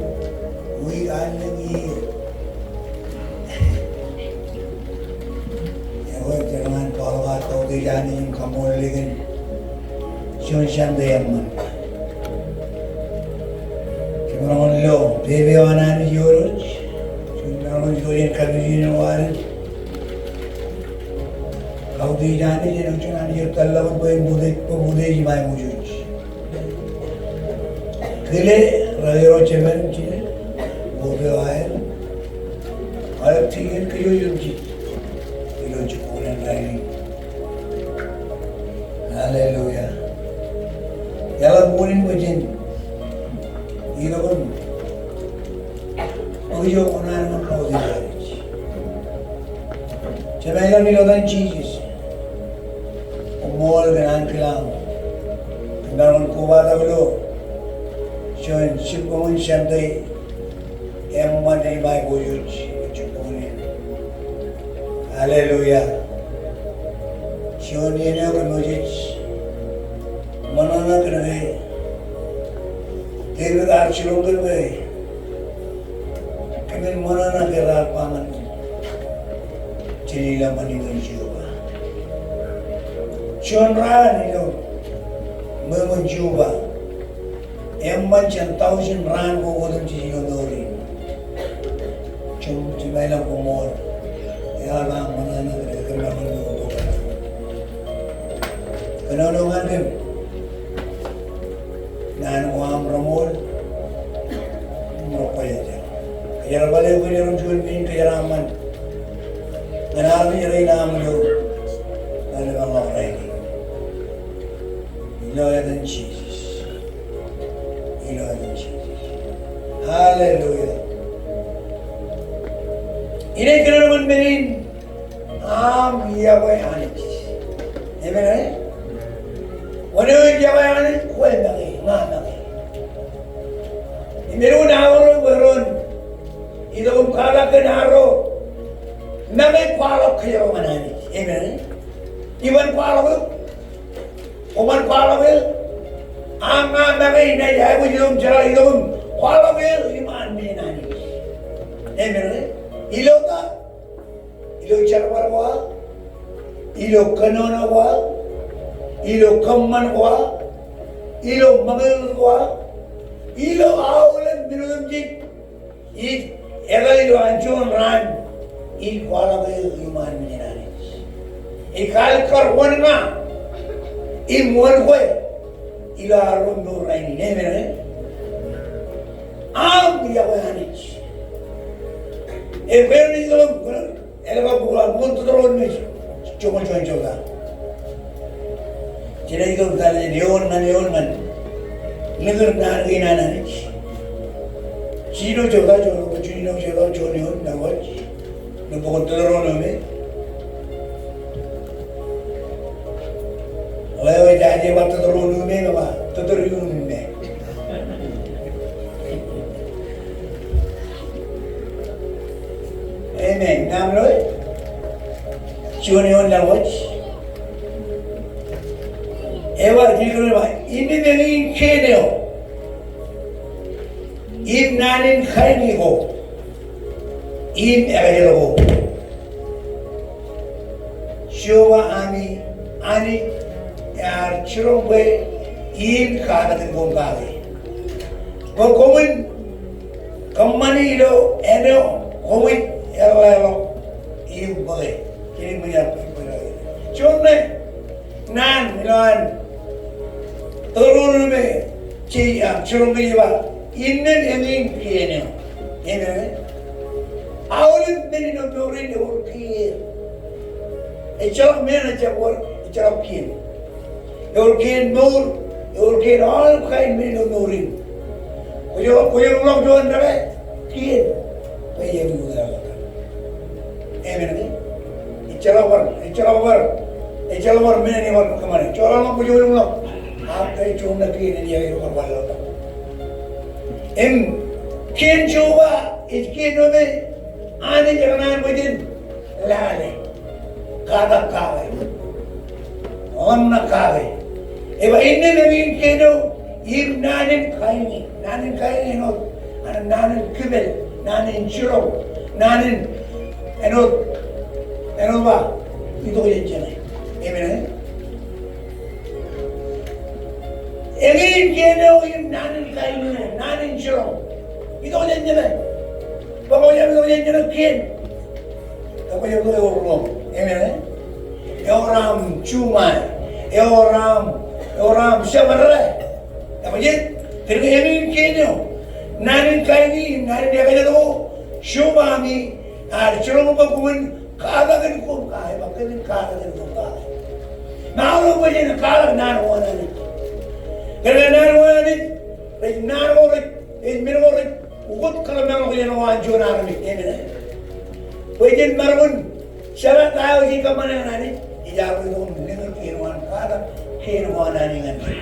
wiik, allōñ, iiō. Ewōr, jeḷā ñan kwaḷọk kautiej Anij im kaṃṃoolol e kōn juon Sunday eṃṃan. Jemaroñ lo pepe eo an Anij iooj. Jemaroñ lo jen kapijukunen waḷọk. Kautiej Anij eo, juon Anij eo etal ḷọk bwe en utiej, bwe utiej im aiboojoj. Kile, ro eo jemān jine, ṃokta aer. Aer jinen kajjojo jej. Ilo jibboñōn rainin. Hallelujah. Eḷap unin bwe jen. Ilo kōn. Bōk ijo kōṇaan ñan kautiej Anij. Jemān ilo etan Jisōs. Koṃṃool kōn ankilaan. Kōn kobatok ilo. Juon jibboñōn Sunday. Eṃṃan im aiboojoj. Jibboñōn. Hallelujah. Juon iien eo kōmij ṃōṇōṇō kōn ke. Devid ear jiroñ kōn ke. Kōmin ṃōṇōṇō ke raar ba ñan. Jen ilo ṃanit in Jeova. Juon raan ilo ṃweo in Jeova. Eṃṃan jān thousand raan ko otemjej ilo mour in. Jemaroñ koṃṃool. Ear ba ṃōṇōṇō kōn ke kōmij ṃōṇōṇō kōn ke. Kōnono ñan kōm. Naan ko aṃ reṃool, im rej bōk jet. Kōjerbale bwe ren juon men kōjeraaṃṃan. Ñan armej rein aṃ lo, ñan ḷọk rainin. Ilo etan Jisōs. Ilo etan Jisōs. Hallelujah. Inaaj kōnono ñan men in. Aṃ yokwe Anij. Amen, eh? Wōn eo ej yokwe Anij, kwe make, ña make. Im elukkuun aorōk bwe ren. Itok im katak kōn arro. Make kwaḷọk kōjro ñan Anij. Amen, eh? Iban kwaḷọk eok. Koban kwaḷọk eok. Aṃ ña make inaaj aikuj itok im jeḷā itok im kwaḷọk eok im armej in Anij. Amen, eh? Ilo ta. Ilo jerbal ko aō, ilo kōnono ko aō, ilo kōṃṃan ko aō, ilo ṃakūtkūt ko aō, ilo aolep men otemjej, ij etal ilo an juon raan, ij kwaḷọk eō iṃaan men in Anij. Ej kalikkar wōn ña, im wōn kwe, ilo arro mour rainin, amen, eh? Aṃ yokwe Anij. Ej kwe Anij ilo Eḷap bok, bok in Tōtōrōnwōt me joñoul juon jota. Jenaaj itok tata jān eoon ñan eoon ñan. Likūt naan kein an Anij. Jilu jota, juon, jilu jota, juon eoon, ḷọk wōj. Ilo bok in Tōtōrōnwōt me. Ḷeo ejaje ba Tōtōrōnwōt me, ba Tōtōrōnwōt me. Amen. Ñan ḷọk wōj. Juon eoon ḷọk wōj. Ewōr, jilu ba, innām eñin kien eo. Im naan in kain ko. Im ekajel ko. Jeova ami Anij ear jiroñ bwe in katakin koṃ kake. Bwe koṃwin kōṃṃani ilo āinwōt koṃij eḷḷāḷọk im bōke. Kōnke ṃōj ar bōke. Juon ṇe naan ilo an Tōtōrōnwōt me jej jiroñ kōj ba, innām eñin kien eo. Amen. Aolep men ilo mour in ewōr kien. Ejjeḷọk men ejjab wōr, ejjeḷọk kien. Ewōr kien mour, ewōr kien aolep kain men ilo mour in. Kwōj, kwōj ḷọk juon dāke, kien. Bwe ej āinwōt eo. Amen. Ejjeḷọk bar, ejjeḷọk bar, ejjeḷọk bar men in bar kōṃṃane. Joḷọk ḷọk, kwōj ḷọk. Ak ej juon ṇe kien in ej bar bar ḷọk. Im kien Jeova, ej kien eo me, Anij ekōṇaan bwe jen lale. Katak kake. Ḷōmṇak kake. Ej ba innām eñin kien eo, Im naan in kaini, naan in kaini āinwōt, naan in kipel, naan in jiroñ, naan in āinwōt, āinwōt ba, itok jān jeṇe. Amen, eh? Eñin kien eo im naan in kaini eo, naan in jiroñ, itok jān jeṇe. Bwe kwōj itok jān jeṇe kien. Ewōr, ewōr ruo. Amen, eh? Ewōr aṃ juṃae. Ewōr aṃ, ewōr aṃ jemedle. Ewōr jet, kōnke eñin kien eo. Naan in kaini, naan in ekōjkan ko, juṃae ami, ear jiroñ bwe koṃwin katak in koṃ, ka, ej ba kōmin katak in koṃ, ka. Maroñ bwe jen katak naan ko an Anij. Kōnke naan ko an Anij, rej naan ko rej, ej men ko rej ukōt kōḷmānḷọkjeṇ ko an juon armej. Amen. Bwe jen maroñ in jeḷā ta eo jej kōṃṃane ñan Anij, ej arro itok im liñur kien ko an katak kien ko an Anij ñan kōj.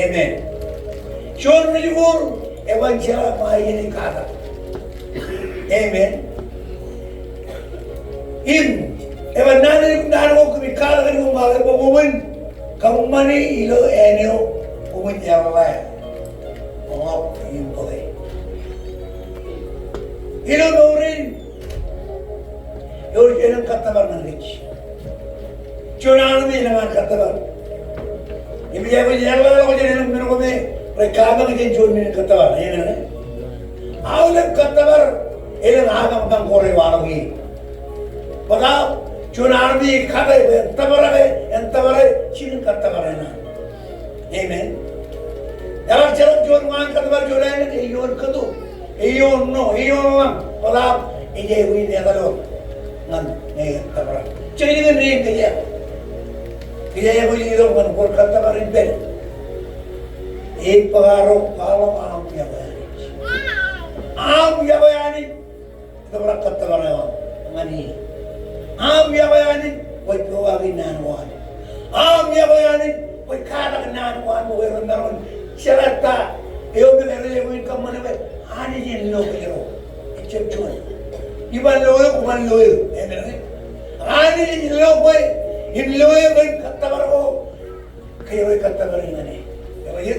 Amen. Juon ri-jikuuḷ eban jeḷā ṃae iien ej katak. Amen. Im, eban naan in, naan ko kōmij katak in koṃ, bwe koṃwin kōṃṃani ilo āne eo koṃij eḷḷā ḷọk im bōke. Ilo mour in, ewōr elōñ kōttōpar ñan kōj. Juon armej elōñ an kōttōpar. Im ej aikuj eḷḷā ḷọk jān elōñ men ko me rej kōttar jān juon men in kōttōpar. Amen. Aolep kōttōpar elōñ apañ ko rej waḷọk ie. Bōtaab juon armej ej kate bwe en tōpar ke, en tōpar jikin kōttōpar eṇ an. Amen. Eḷak jeḷā juon ṃaan kōttōpar juon āinwōt eoon kōto, eoon ṇo, eoon ḷañ, bōtaab ej aikuj in etal wōt ñan ñe en tōpar. Jekjek in rein kōj. Kōj aikuj in itok ñan bōd kōttōpar in pād. Ej bōk arro kwaḷọk aṃ yokwe Anij. Aṃ yokwe Anij. Tōprak kōttōpar eo aṃ ñan e. Aṃ yokwe Anij kwōj pokake naan ko an. Aṃ yokwe Anij kwōj katak naan ko an bwe kwōj maroñ in jeḷā ta eo me kwōj aikuj in kōṃṃane bwe Anij en lo kōjro. Ejjab juon. Iban lo eok, koṃan lo eok. Amen. Anij ej lo kwe, im lo eok kōn kōttōpar ko. Kōjro ej kōttōpar ñan e. Eo ej,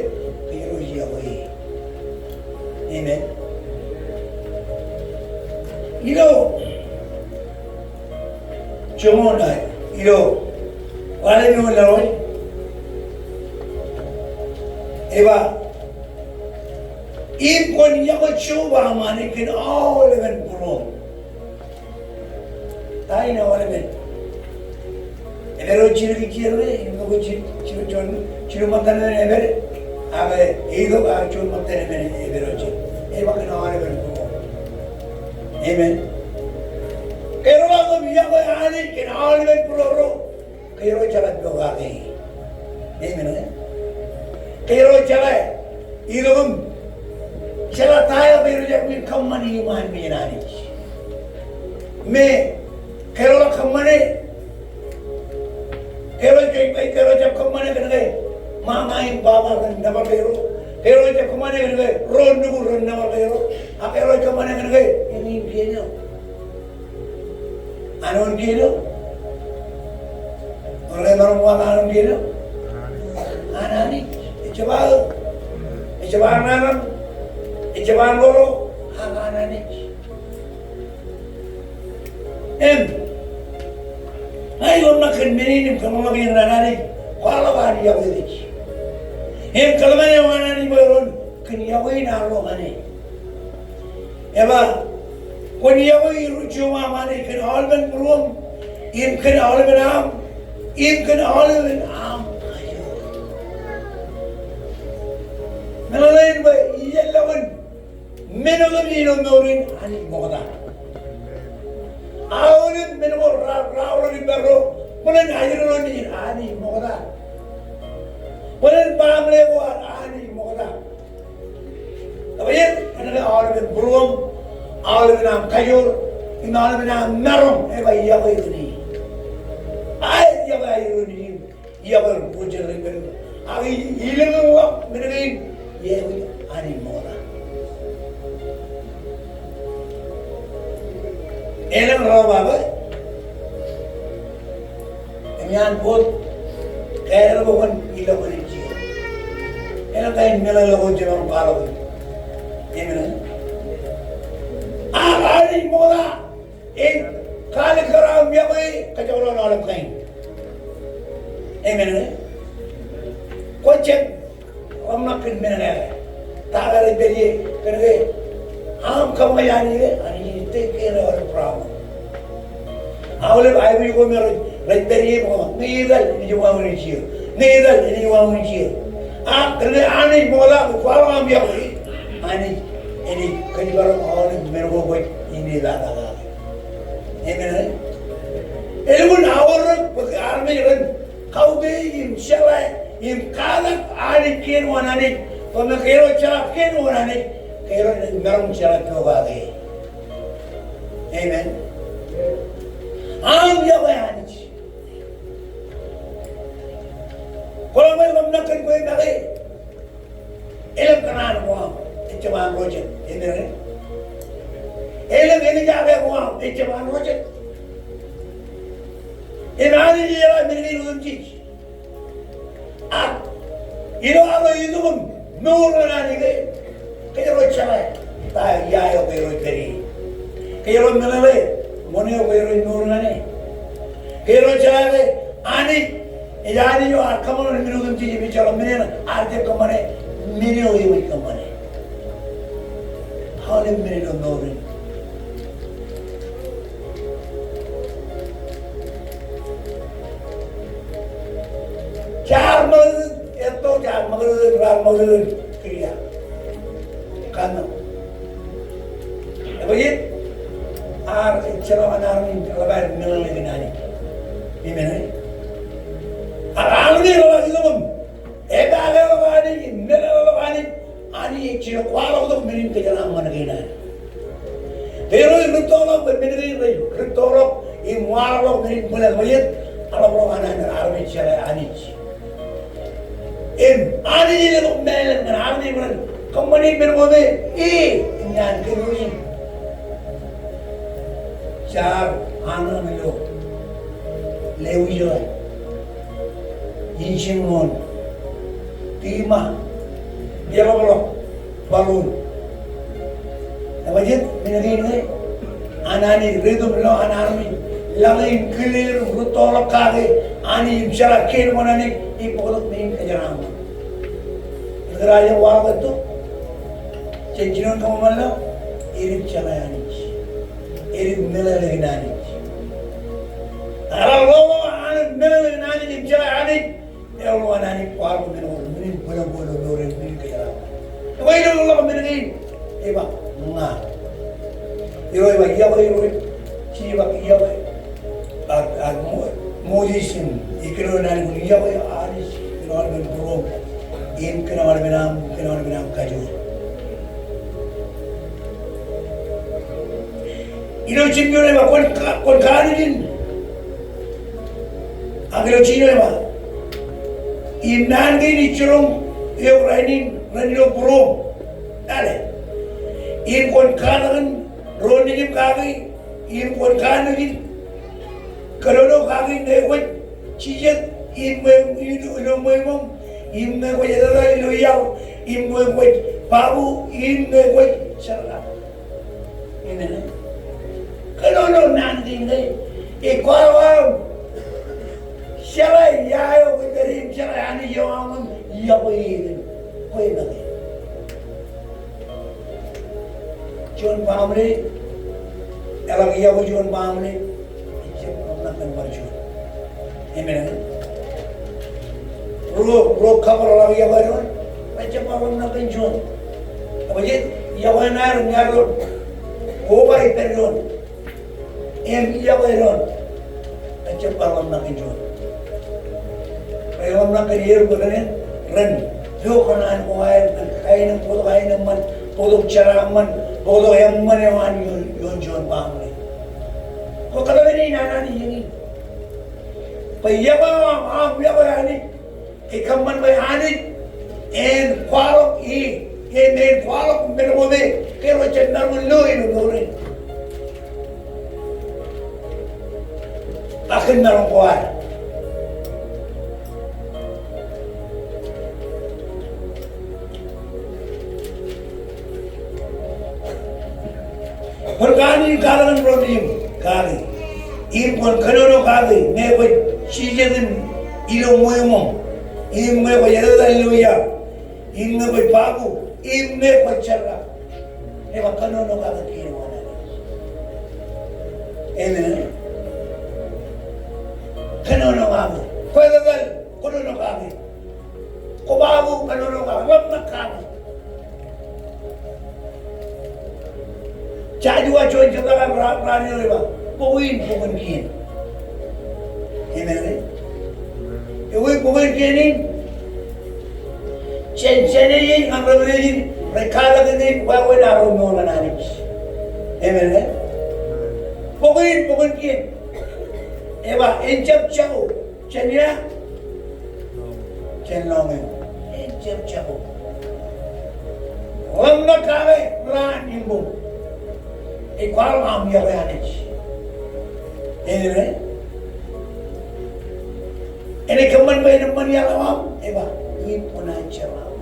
kōjro ej yokwe e. Amen. Ilo joñoul ṇe, ilo, wāween eo ḷọk, ej ba, im kwōn yokwe Jeova aṃ Anij kōn aolepen būruōṃ. Ta in aolepen? Epād eo jidik ijin ṇe, im ilo jidik, jidik juon, jidik ṃōttan eṇ epād, ak eitok, ak juon ṃōttan eṇ epād eo jidik. Ej ba kōn aolepen būruō. Amen. Kōjro ḷak im yokwe Anij kōn aolepen būruō ro. Kōjro jeḷā pokake. Amen, eh? Kōjro jeḷā itok im jeḷā ta eo kōjro jab kōṃṃani iṃaan mejān Anij. Me kōjro kōṃṃane, kōjro jab, kōjro jab kōṃṃane kōnke ṃaṃa im baba ren nōbar kōjro. Kōjro jab kōṃṃane kōnke ro nukū ren nōbar kōjro. Ak kōjro kōṃṃane kōnke eñin kien eo. An eñin kien eo? Ewōr ḷe emaroñ ba an eñin kien eo? An Anij. Ejjab aō. Ejjab an ṇaṇ. Ejjab an ḷọk. Ak an Anij. Im ña ij ḷōmṇak kōn men in im kōmij ḷōmṇak kōn an Anij. Kwaḷọk an yokwe kōj. Im kōḷmānḷọkjeṇ an Anij bwe ren kōn yokwe in arro ñan e. Ej ba, kwōn yokwe Irooj Jeova aṃ Anij kōn aolepen būruōṃ, im kōn aolepen aṃ, im kōn aolepen aṃ kajoor. Meḷeḷein bwe ij ḷọk in men otemjej ilo mour in Anij ṃokta. Aolep men ko raorōk ippād ro, bōlen ajri ro nejin Anij ṃokta. Bōlen baaṃle ko ad Anij ṃokta. Ej ba, ej, kōnke aolepen būruōṃ, aolepen aṃ kajoor, im aolepen aṃ maroñ, ej ba ij yokwe kōn e. Ij yokwe ajri ro nejin, ij yokwe ri-jerañ ro nejin. Ak ij, ij lōñḷọk men kein, ij aikuj Anij ṃokta. Elōñ ro ba bwe Eñin an bōd, ke eḷap bwe kwōn ilọk ñan Jisōs. Elōñ kain meḷeḷe ko jemaroñ kwaḷọk e. Amen. Ak Anij ṃokta ej kalikkar aṃ yokwe kōjekḷọk aolep kain. Amen. Kwōj jab ḷōmṇak kōn men ko ṇe. Ta eo rej pād ie kōn ke aṃ kaṃōj Anij ke, Anij ej take care of the problem. Aolep aikuj ko me rej, rej pād ie ṃokta, ñe etal enaaj wāween jier. Ñe etal enaaj wāween jier. Ak kōn ke Anij ṃokta kwaḷọk aṃ yokwe, Anij enaaj kōjparok aolep men ko kwōj inepata kake. Amen. Elukkuun aorōk bwe armej ren kautiej im jeḷā im katak Anij kien oṇān ej. Bwe me ke ro jeḷā kien oṇān ej, ke ro maroñ jeḷā pokake. Amen. Aṃ yokwe Anij. Kwōḷak bwe ḷōmṇak kōn kwe make. Elōñ kōṇaan ko aṃ ejjab an ro jet. Amen. Elōñ eñjake ko aṃ ejjab an ro jet. Im Anij ejeḷā men kein otemjej. Ak ilo aō itok im mour ñan Anij ke, kōjro jeḷā ta ia eo kōjro pād ie. Kōjro meḷeḷe ṃōn eo kōjro mour ñan e. Kōjro jeḷā ke Anij ej Anij eo ear kōṃṃan men otemjej im ejjeḷọk men eṇ ear jab kōṃṃane, men eo eṃōj kōṃṃane. Aolep men ilo mour in. Jaar ṃakūtkūt etto, jaar ṃakūtkūt, raar ṃakūtkūt kūr ia. Kōn ebajet, ear ejjeḷọk an armej in eḷap aer meḷeḷe kōn Anij. Amen. Ak armej rej ḷak itok im epaake ḷọk Anij, meḷeḷe ḷọk Anij, Anij ej jino kwaḷọk tok men in kōjeraaṃṃan kein an. Kōjro ej rūttoḷọk bwe men kein rej rūttoḷọk im waḷọk men in bōlen, ebajet, eḷapḷọk an armej jeḷā Anij. Im Anij ej letok mālōtlōt ñan armej bwe ren kōṃṃane men ko me e ñan kōnono in. Jaar an ilo Lewi jeḷā. Injin ṃool. Tima. Eḷapḷọk. Baḷuun. Ebajet, men kein ke an Anij, ri itok ilo an armej laḷ in kile im rūttoḷọk kake Anij im jeḷā kien ko an Anij im bōktok men in kōjeraaṃṃan. Ri kōrā eo waḷọk etto, jān jinoin kōṃṃan laḷ, edik jeḷā Anij. Edik meḷeḷe kōn Anij. Eḷaññe ḷoḷoḷ an meḷeḷe kōn Anij im jeḷā Anij, eḷap an Anij kwaḷọk men ko, men in bōlen ko ilo mour in, men in kōjeraaṃṃan. Ekwe ilo ḷọk men kein, eban ña. Ilo eban yokwe, ilo, ij ba yokwe. Ak, ak Mo-, Moses in, ij kōnono naan in yokwe Anij, kōnono naan in būruōm. Im kōnono naan in aṃ, kōnono naan in aṃ kajoor. Ilo jimjuon ej ba, kwōn ka-, kwōn kanooj in. Ak ilo jiljino ej ba, im naan kein ij jiroñ eok rainin, ren ilo būruōm. Lale. Im kwōn katakin ro nejūṃ kaki, im kwōn kanooj in. Kōnono kaki ñe kwōj jijet, im ñe, ilo, ilo ṃweiṃōṃ, im ñe kwōj etetal ilo iaḷ, im ñe kwōj babu, im ñe kwōj jerkak. Amen. Kōnono naan kein ke ej kwaḷọk aṃ jeḷā ia eo kwōj pād ie im jeḷā Anij eo aṃ im yokwe e kōn kwe make. Juon baaṃle, eḷak yokwe juon baaṃle, ejjab ḷōmṇak kōn bar juon. Amen. Ruo, ruo kabōḷ eḷak yokwe doon, ejjab bar ḷōmṇak kōn juon. Ak ej yokwe ṇe ren iar doon koba ippān doon. Im yokwe doon, ejjab bar ḷōmṇak kōn juon. Rej ḷōmṇak kōn er bwe ren, ren lo kōṇaan ko aer, ren kain im bōktok aenōṃṃan, bōktok jeraaṃṃan, bōktok eṃṃan eo an ioon, ioon juon baaṃle. Kwō kōtḷọk men in an Anij eñin. Bwe yokwe eo aṃ, aṃ yokwe Anij, ej kōṃṃan bwe Anij en kwaḷọk e, en, en kwaḷọk men ko me kōjro jen maroñ lo ilo mour in. Ak kōn maroñ ko ad. Kwōn kanono kake im kake. Im kwōn kōnono kake ñe kwōj jijet in ilo ṃweo ṃōṃ. Im ñe kwōj etetal ilo iar. Im ñe kwōj babu. Im ñe kwōj jerkak. Ej ba kōnono kake kien wōṇāān. Amen. Kōnono kake. Kwō etetal, kōnono kake. Kwō babu, kōnono kake. Ḷōmṇak kake. Joshua juon jebta eo raan, raan eo ej ba, bok in bok in kien. Amen. Ewi bok in kien in? Jān, jān ej ñan revelation, rej katak in wāween arro mour ñan Anij. Amen. Bok in bok in kien. Ej ba, en jab jako. Jān ia? Jān lọñiō. En jab jako. Ḷōmṇak kake raan im boñ. Ej kwaḷọk aṃ yokwe Anij. Amen. Enaaj kōṃṃan bwe en eṃṃan iaḷ eo aṃ, ej ba, im kwōnaaj jerkakḷọk.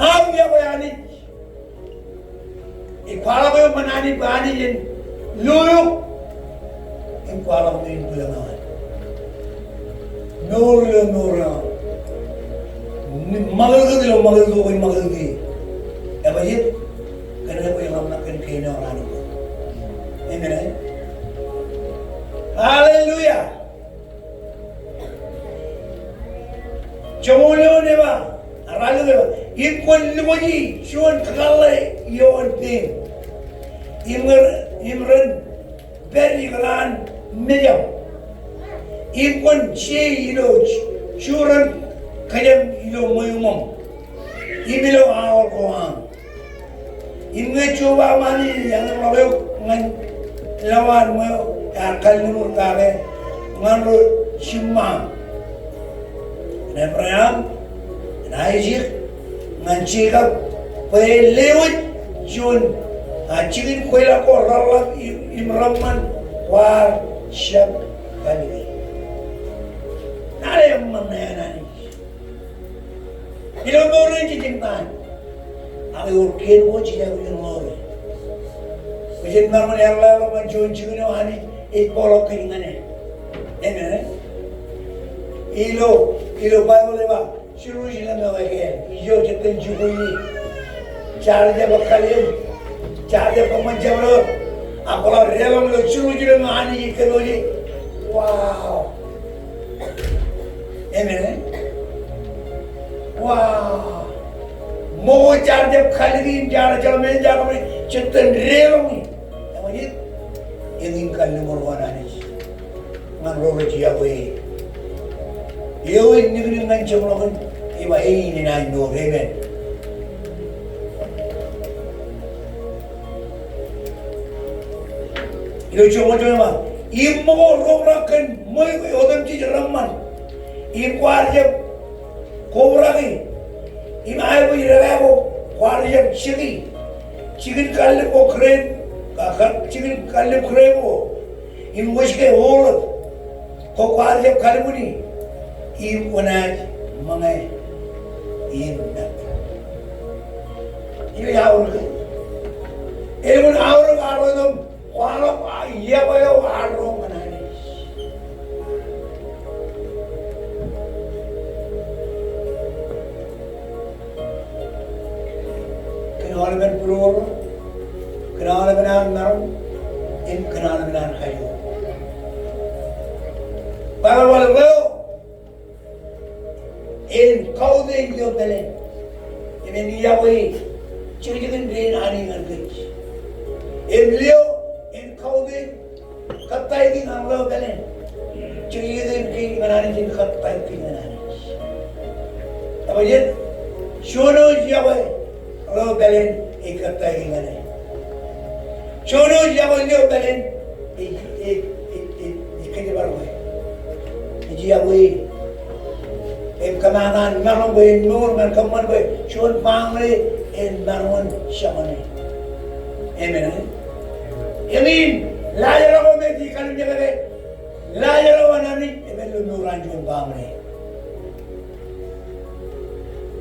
Aṃ yokwe Anij. Ej kwaḷọk eō ñan Anij bwe Anij en lo eok im kwaḷọk me en bwilōñ eo an. Mour ilo mour eo an. Ṃakūtkūt ilo ṃakūtkūt ko im ṃakūtkūt. Ej ba jet, kōnke kwōj ḷōmṇak kōn kein eo raan in. Amen, eh? Hallelujah. Joñoul eoon ej ba, raan eo ej ba, im kwōn lukkuun juon kakōḷḷe ioon pein. Im ren, im ren pād ikōṇaan mejaṃ. Im kwōn je ilo ju-, juon kōjām ilo ṃweo ṃōṃ. Im ilo aor ko aṃ. Im ñe Jeova ṃaan in eañin ḷọk eok ñan lowaan ṃweo ear kalliṃur kake ñan ro jiṃṃaṃ, ñan Ebream, ñan Aisak, ñan Jekob, bwe en lewōj juon, a, jikin kweilọk ko reḷḷap im, im reṃṃan kwaar jab kalōke. Ña ḷe eṃṃan ṇe an Anij. Ilo mour in jej eñtaan. Ak ewōr kien ko jej aikuj in ḷoore. Bwe jen maroñ in eḷḷāḷọk ñan juon jikin eo Anij ej bōkḷọk kōj ñan e. Amen, eh? Ilo, ilo Baibōḷ ej ba, Jerusalem eo ekāāl, ijo jitōn jikuuḷ ie. Jaar jab kalliṃur, jaar jab kōṃṃan jabdewōt. Ak kwōḷak deḷọñ ilo Jerusalem eo Anij ej kōnooj e. Wow. Amen. Wow. Ṃokta jaar jab kalōke im jaar jeḷā men jaar kōṃṃane, jitōn deḷọñe. Eñin kalliṃur ko an Anij ñan ro rej yokwe e. Eo ej niknik ñan jeṃḷọkin, ej ba eñin enaaj mour. Amen. Ilo joñoul joñoul ej ba, im ṃōko rōkrōk kōn ṃweo otemjej reṃṃan. Im kwaar jab kobrak e. Im aebōj dekā ko kwaar jab jeki. Jikin kallib ko grep, ka, ka, jikin kallib grep ko. Im wōjke olive ko kwaar jab kalliṃur e. Im kwōnaaj ṃōñā im ṃōk. Ej aorōk. Elukkuun aorōk arro itok. Kwaḷọk yokwe eo arro ñan Anij. Kōn aolepen būruō, kōn aolepen an maroñ, im kōn aolepen an kajoor. Bar bar ḷeo en kautiej ilo pāleen. Im en yokwe jekjekin pein Anij ñan kōj. Im lio en kautiej kōttāik ñan ḷeo pāleen. Jekjekin pein ñan Anij en kōttāik ñan Anij. Ej ba jet, juon eo ej yokwe ḷeo pāleen ej kōttāik ñan e. Juon eo ej yokwe ḷeo pāleen ej, ej, ej, ej, ej kōjparok e. Ej yokwe e. Im kōmaat an maroñ bwe en mour ñan kōṃṃan bwe juon baaṃle en maroñ in joñan e. Amen. Eñin, laajrak eo me ej kallimjeke, laajrak eo an Anij ej pād ilo mour an juon baaṃle.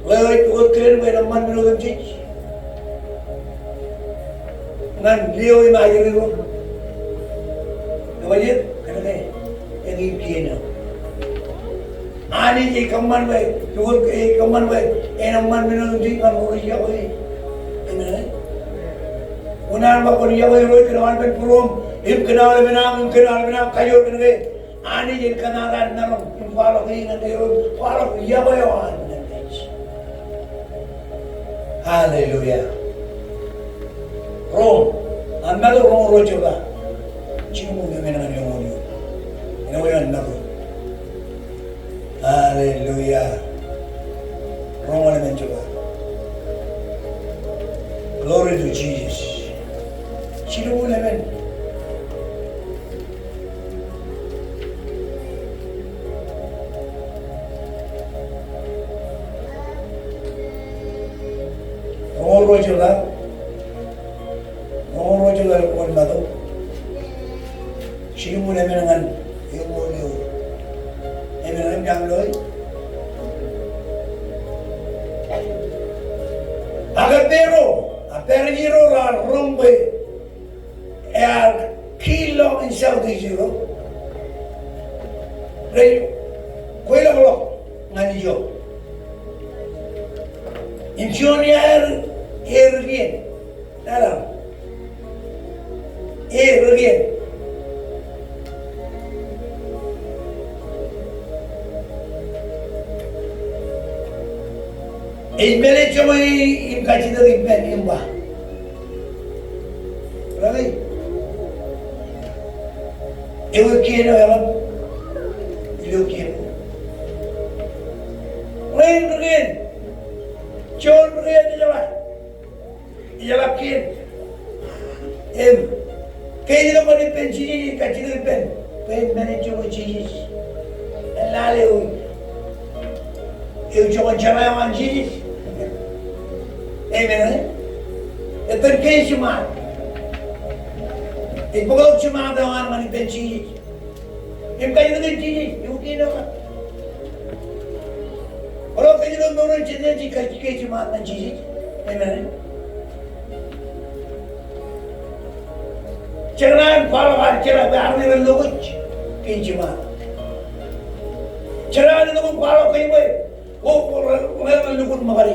Ḷeo ej pukot kilen bwe en eṃṃan men otemjej ñan Leo im ajri ro. Ekwe jet, kōnke eñin kien eo. Anij ej kōṃṃan bwe, pukot, ej kōṃṃan bwe en eṃṃan men otemjej ñan ro rej yokwe e. Amen. Unin ba kwōn yokwe Irooj kōn aolepen būruōṃ im kōn aolepen aṃ im kōn aolepen aṃ, kajoor, kōnke Anij en kōṇaan an maroñ im kwaḷọk e ñan Irooj, kwaḷọk yokwe eo an ñan kōj. Hallelujah. Rom, an Matu roñoul ruo jebta. Jilñuul emān ñan jilñuul eoon. Āinwōt an Matu. Hallelujah. Roñoul emān jebta. Glory to Jesus. Jilñuul emān. Roñoul ruo jebta. Roñoul ruo jebta eo an Matu. Jilñuul emān ñan jilñuul eoon. Emān ñan jilñuul eoon. Ak Pāro, ak Pārisii ro raar roñ bwe ear kiil ḷọk in Sadusi ro rej kweilọk ḷọk ñan ijo. Im juon iaer, er kien. Eḷaññe er kien. Ej mālejjoñe im kajjitōk ippān im ba, Rabbi, ewi kien eo eḷap ilo kien? Ren ri kien. Juon ri kien ejeḷā. Ejeḷā kien. Im ke ej itok ñan ippān Jisōs, ej kajjitōk ippān bwe en mālejjoñe Jisōs. Eḷaññe ewi, ewi joñan jeḷā eo an Jisōs. Amen, eh? Etan kein jiṃaan. Ej bōktok jiṃaan eo an ñan ippān Jisōs. Im kajjitōk in Jisōs, ewi kien eo eḷap? Kwōlo kajjitōk mour in jet eo ej kajjitōk jiṃaan ñan Jisōs. Amen. Jekōṇaan kwaḷọk ad jeḷā bwe armej ren lo kōj kein jiṃaan. Jekōṇaan eḷap kwaḷọk kōj bwe, o, o, ren, ren lukkuun ṃōkade.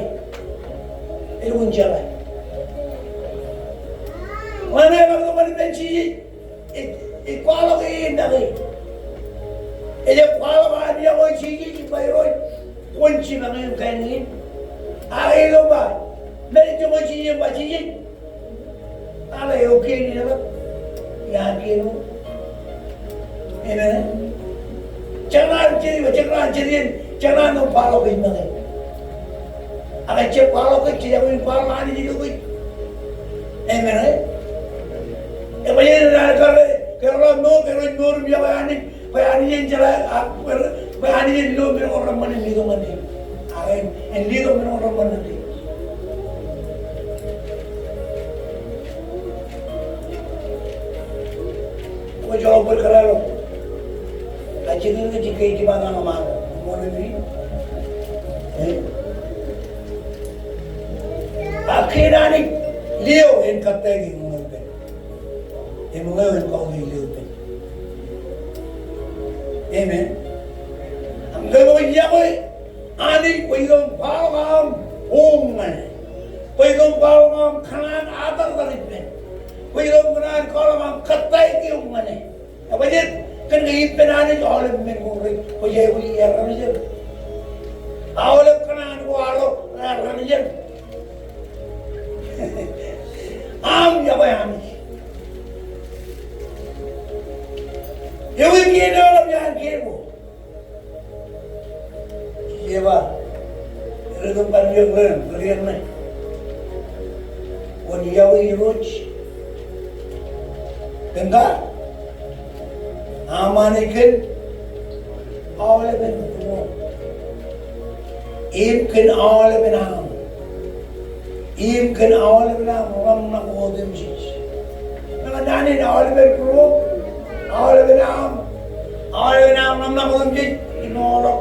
Elukkuun jeḷā. Ñan e, ñan e, ñan ippān Jisōs. Ej, ej kwaḷọk e make. Ej kwaḷọk an yokwe Jisōs im ba Irooj, kwōn jipañ eō im kaenōñin. Ak ej ilo ba, mālejjoñe Jisōs im ba, Jisōs, eḷaññe ewi kien in eḷap iaan kien eo? Amen. Jekōṇaan jet, jekōṇaan jet in, jekōṇaan kwaḷọk kōj make. Ak ejjab kwaḷọk kōj, jej aikuj in kwaḷọk Anij ilo kōj. Amen, eh? Eṃōj, ej, ej, ej, ke, ke ḷọk mour, ke ḷọk mour im yokwe Anij, bwe Anij en jeḷā, a, bwe, bwe Anij en lo men ko reṃṃan en letok ñan e. Ak en, en letok men ko reṃṃan ñan e. Kwōj joḷọk bōd kōrā ḷọk. Ak jet in ke jej kōjparok ñan ṃaan ṃool in. Eh? Ak kien Anij, Leo, en kōttāik eok ippān. Im Leo en kautiej Leo ippān. Amen. Ak ke kwōj yokwe Anij, kwōj itok im kwaḷọk aṃ home ñan e. Kwōj itok im kwaḷọk aṃ kōṇaan atartar ippān. Kwōj itok im kōṇaan kwaḷọk aṃ kōttāik eok ñan e. Ekwe jet, kōnke ippān Anij aolep men ko rej, kwōj aikuj errā jet. Aolep kōṇaan ko arro errā jet. Aṃ yokwe Anij. Ewi kien eo eḷap iaan kien ko? Ej ba, rej itok bar itok ren, ren ṇe. Kwōn yokwe Irooj kōn ka, aṃ Anij kōn aolepen būruōṃ. Im kōn aolepen aṃ. Im kōn aolepen aṃ ḷōmṇak otemjej. Ñan Anij aolepen būruōṃ, aolepen aṃ, aolepen aṃ ḷōmṇak otemjej, im ḷọk,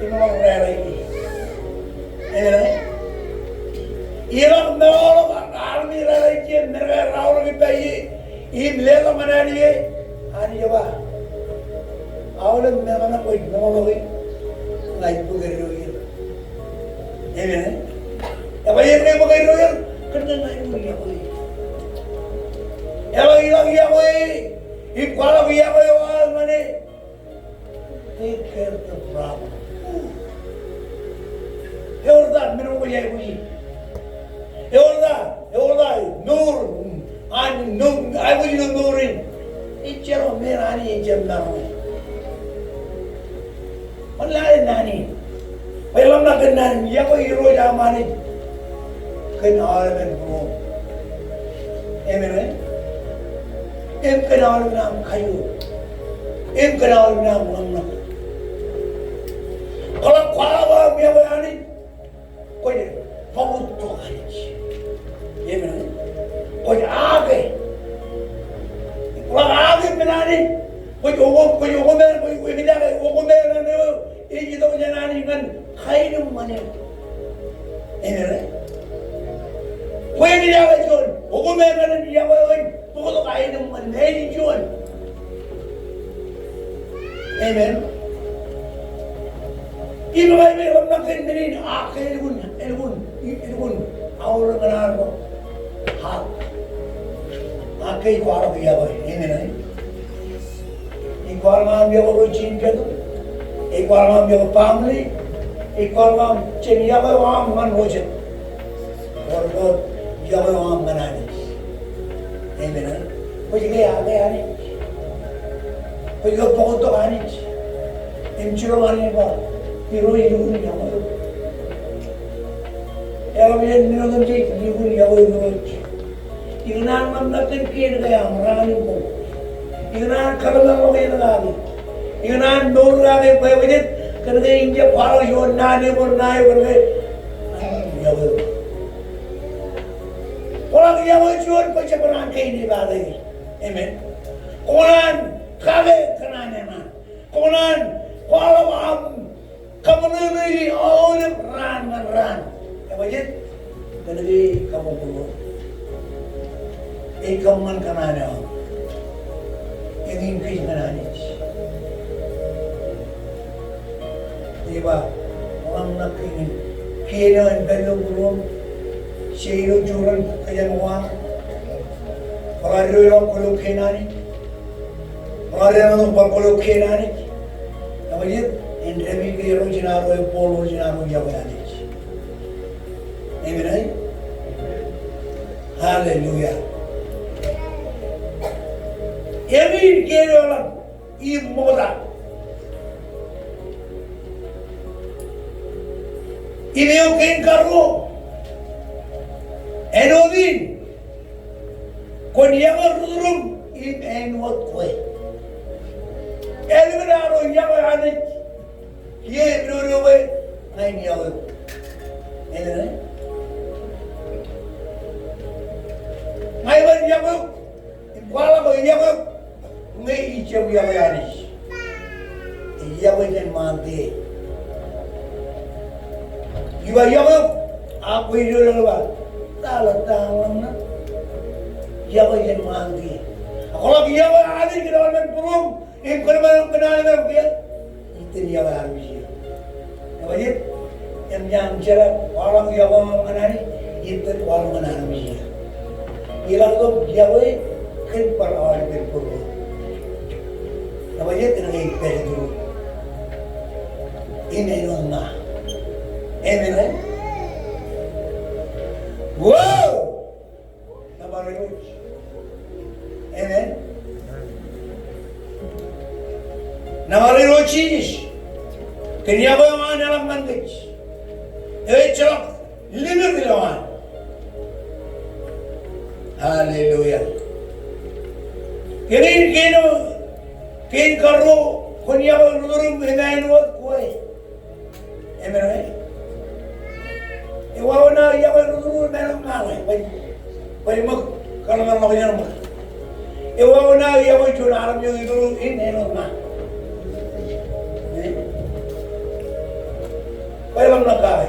im ḷọk rāraike. Amen. Iḷak meḷọkḷọk armej raar ejje, men ko raorōk ippa ie, im leḷọk ñan Anij, Anij ej ba, aolep men kaṇe kwōj meḷọkḷọk e, ña ij bōk eddo er. Amen. Ebajeet ñe bōk eddo er, kōn ña ij bōk yokwe. Eḷak iḷak yokwe, im kwaḷọk yokwe eo aō ñan e. Take care of the problem. Eor ta men ko kwōj aikuji? Eor ta, eor ta mour, an mour, aikuj ilo mour in? Ejjeḷọk men Anij ejjab maroñ e. Ṃōk lale naan in. Bwe ḷōmṇak kōn naan in, yokwe Irooj aṃ Anij kōn aolepen būruōṃ. Amen, right? Im kōn aolepen aṃ kajoor. Im kōn aolepen aṃ ḷōmṇak. Kwō ḷak kwaḷọk aṃ yokwe Anij, kwōj bōktok Anij. Amen, right? Kwōj aō ke. Kwō ḷak aō ke men Anij. Kwōj oko, kwōj oko men, kwōj oko men, kwōj oko men, ej itok jān Anij ñan kaenōṃṃan eok. Amen, right? Kwōj ejjeḷọk juon, oko men ñan yokwe eo, bōktok aenōṃṃan, ej juon. Amen. Im ij ba, ij ba ḷōmṇak kōn men in, ak ke elukkuun, elukkuun, elukkuun aorōk ñan ad ro. Ak, ak ke ij kwaḷọk yokwe, amen, right? Ij kwaḷọk aṃ yokwe ro jeiū in petu. Ij kwaḷọk aṃ yokwe family. Ij kwaḷọk aṃ jān yokwe eo aṃ ñan ro jet. Ewōr ke yokwe eo aṃ ñan Anij. Amen. Kwōj ke aō ke Anij. Kwōj ke bōktok Anij. Im jiroñ Anij ba, Irooj, lukkuun yokwe eok. Eḷap jān men otemjej, lukkuun yokwe Irooj. Ikōṇaan ḷōmṇak kōn kien ko aṃ raan im ṃool. Ikōṇaan kōḷmānḷọkjeṇ kake. Ikōṇaan mour kake bwebwejet kōn ke in jab kwaḷọk juon naan eṃṃan ṇae kōn ke yokwe. Kwaḷọk yokwe juon bwe jab kōṇaan kein ej ba ke. Amen. Kwō kōṇaan kake kōṇaan eṇ an. Kwō kōṇaan kwaḷọk aṃ kōṃṃan ṇe ilo aolep raan ñan raan. Ebajeet? Kōn ke ej kōṃṃan kōṇaan eo aṃ. Eñin kōj ñan Anij. Ej ba, ḷōmṇak kōn kien eo en pād ilo būruōṃ. Ej ilo juon kōjām ko aṃ. Bōlen ro ilo kien Anij. Bar eñin bar kwōlo kien Anij. Ebajeet? En dāpij ke ro jān ad ro ebbooḷ, ro jān ad ro yokwe Anij. Amen, eh? Hallelujah. Eñin kien eo ḷọk im ṃokta. Im eo kein karuo. Āinwōt in. Kwōn yokwe ri-tōl ro im āinwōt kwe. Ālikin ad ro yokwe Anij, kiiō epidodo bwe ña in yokwe eok. Amen. Ña iban yokwe eok. Im kwaḷọk yokwe eok. Ñe ij jab yokwe Anij, ij yokwe jān ṃaantie. Ij ba yokwe eok, ak kwe ilo lale ba, ta ḷọk ta ḷọk ṇe. Yokwe jān ṃaantie. Ak kwaḷọk yokwe Anij kōn aolepen būruōṃ, im kōn aolepen, kōn aolepen kiiō, itōn yokwe armej eo. Ebajeet? Im ña im jet aō kwaḷọk yokwe eo aṃ ñan Anij, itōn kwaḷọk ñan armej eo. Iḷak tok yokwe kōn bar aolepen būruōṃ. Ebajeet? Kōn ke ej pād ilo būruōṃ. Im āinwōt ṇa. Amen, eh? Wow! Nōbar Irooj. Amen. Nōbar Irooj Jisōs. Kōn yokwe eo an eḷap ñan kōj. Eo ejjeḷọk limit ilowaan. Hallelujah. Kōn in kein, kein karuo, kwōn yokwe ri-tōl ro im āinwōt kwe. Amen, right? Ewāween aō yokwe ri-tōl ro im āinwōt ṇe, bwe, bwe ṃōk kōḷmānḷọkjeṇ ṃōk. Ewāween aō yokwe juon armej eo ri-tōl ro im āinwōt ṇe. Amen. Bwe ḷōmṇak kake.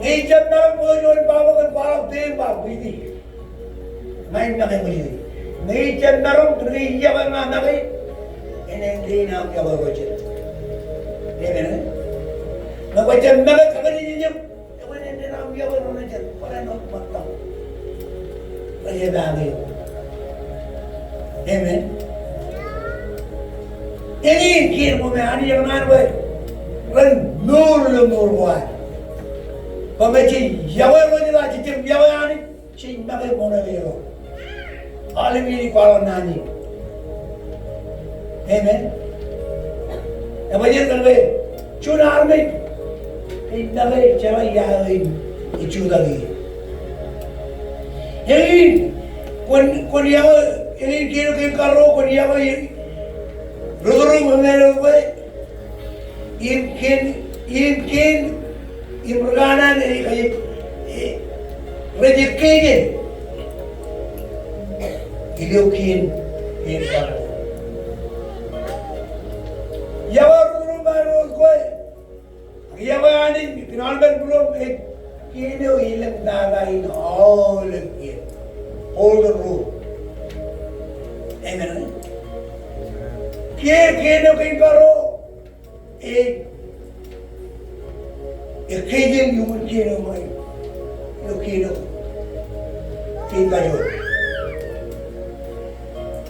Ñe ij jab maroñ bwe juon baba kōn kwaḷọk pein ba, ṃōjdi. Ña in make ṃōjdi. Ñe ij jab maroñ, kōn ke ij yokwe ña make, enaaj lale aṃ yokwe ro jet. Amen. Ñe kwō jab make kakōḷḷe ijin, enaaj lale aṃ yokwe ro jet. Kwō ren ṃōttan. Rej epaake eok. Amen. Eñin kien ko me Anij ekōṇaan bwe ren mour ilo mour ko ad. Bwe ñe jej yokwe ro jet ak jej jab yokwe Anij, jej make ṃoṇe eo. Aolep iien ij kwaḷọk naan in. Amen. Ebajjeet kōn ke juon armej ej make jeḷā ia eo ej jutak ie. Eñin, kwōn, kwōn yokwe, eñin kien eo kein karuo, kwōn yokwe rūtūruṃ im āinwōt kwe. Im kien, im kien, im ri kanaan rej, rej, rej ekkejel ilo kien, kien karuo. Yokwe rūtūruṃ āinwōt kwe. Ak yokwe Anij kōn aolepen būruōm, ej kien eo elōñ tata in aolep kien. Golden rule. Amen. Kien, kien eo kein karuo. Ej ekkejel iuṃwin kien eo ṃae. Ilo kien eo kein kajoor.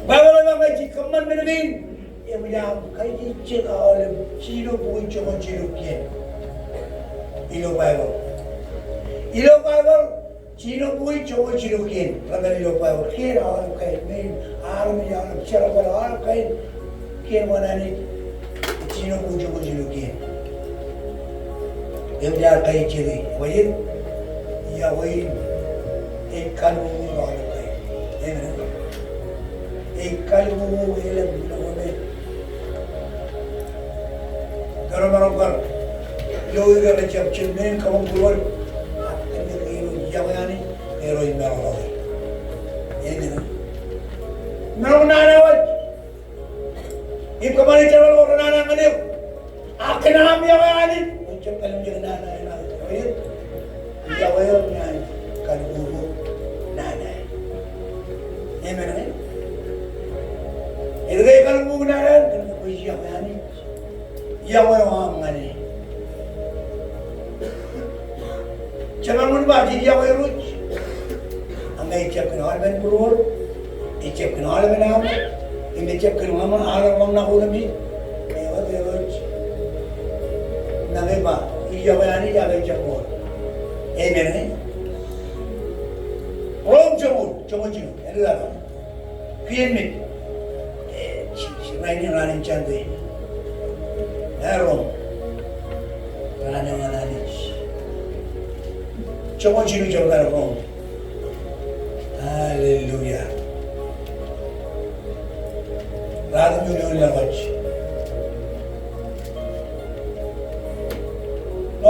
Baibōḷ ej ba ñe jej kōṃṃan men kein, eṃōj aṃ kajejjet aolep jilu bukwi joñoul jilu kien. Ilo Baibōḷ. Ilo Baibōḷ, jilu bukwi joñoul jilu kien. Rej pād ilo Baibōḷ. Kien aolep kain, men, armej aolep, jerbal aolep kain. Kien ko an Anij, jilu bukwi joñoul jilu kien. Eṃōj aṃ kajejjet e, bwe ej, yokwe in ej kalbubu aolep kain. Amen. Ej kalbubu elōñ ilo kōn e. Kōn maroñ kar. Ilo ikar ejjab jen men kabuñ būruod. Ak kōn ke eo ej yokwe Anij, eo ej maroñ ḷọk e. Amen. Maroñ nana wōj. Im kōṃṃane jerbal ko renana ñan eok. Ak kōn aṃ yokwe Anij, kwō jab kallimjek nana eṇ. Yokwe eo ñan kalbubu nana e. Amen. Etke ekalbubu nana eṇ? Kōn ke kwōj yokwe Anij. Yokwe eo aṃ ñan e. Jemaroñ in ba jej yokwe Irooj. Ak ñe ejjab kōn aolepen būruōd, ejjab kōn aolepen aṃ, im ejjab kōn aṃ aolep ḷōmṇak otemjej, ewōr, ewōr. Ñe eba ij yokwe Anij ak ejjab ṃool. Amen, e? Rom joñoul, joñoul jilu, āinwōt aō. Kien men. E, ji-, ji-, rainin, rainin Sunday. E, Rom. Rainin ñan Anij. Joñoul jilu jebta Rom. Hallelujah. Ratimjuon eoon laḷ waj.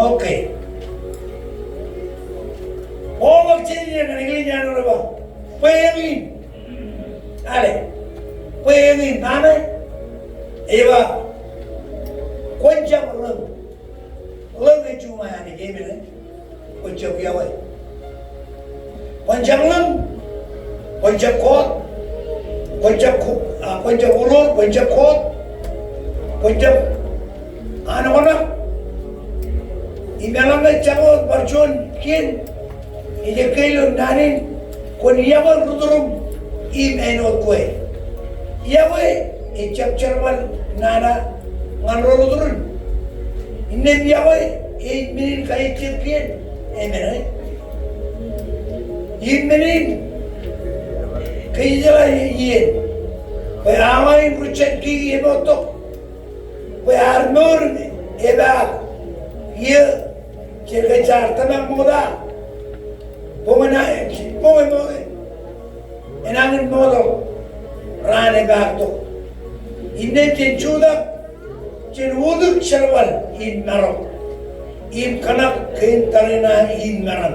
Okay. Paul ej ba, English eo ej ba, bwe eñin. Āinwōt, bwe eñin, nana, ej ba, kwōn jab ḷōñ. Ḷōñ ej juṃae Anij, amen, e? Kwōn jab yokwe. Kwōn jab ḷōñ, kwōn jab koot, kwōn jab ku-, a, kwōn jab uror, kwōn jab koot, kwōn jab anoknak. Im eḷaññe jab wōt bar juon kien, ej ekkā ilo naan in, kwōn yokwe rūtūruṃ im āinwōt kwe. Yokwe ejjab jerbal nana ñan ro rūtūrin. Innām yokwe ej men in kajejjet kien. Amen, e? Im men in kōjejeḷā iien. Bwe awa in ri jenkiki eṃoottok. Bwe ad mour in epaak. Iiō, jen kōj jaar tōmak ṃokta. Boñ enañin, boñ enañin ṃokta. Enañin ṃokta. Raan epaaktok. Innām jen jutak. Jen utuk jerbal in marok. Im kōṇak kein tariṇae in meram.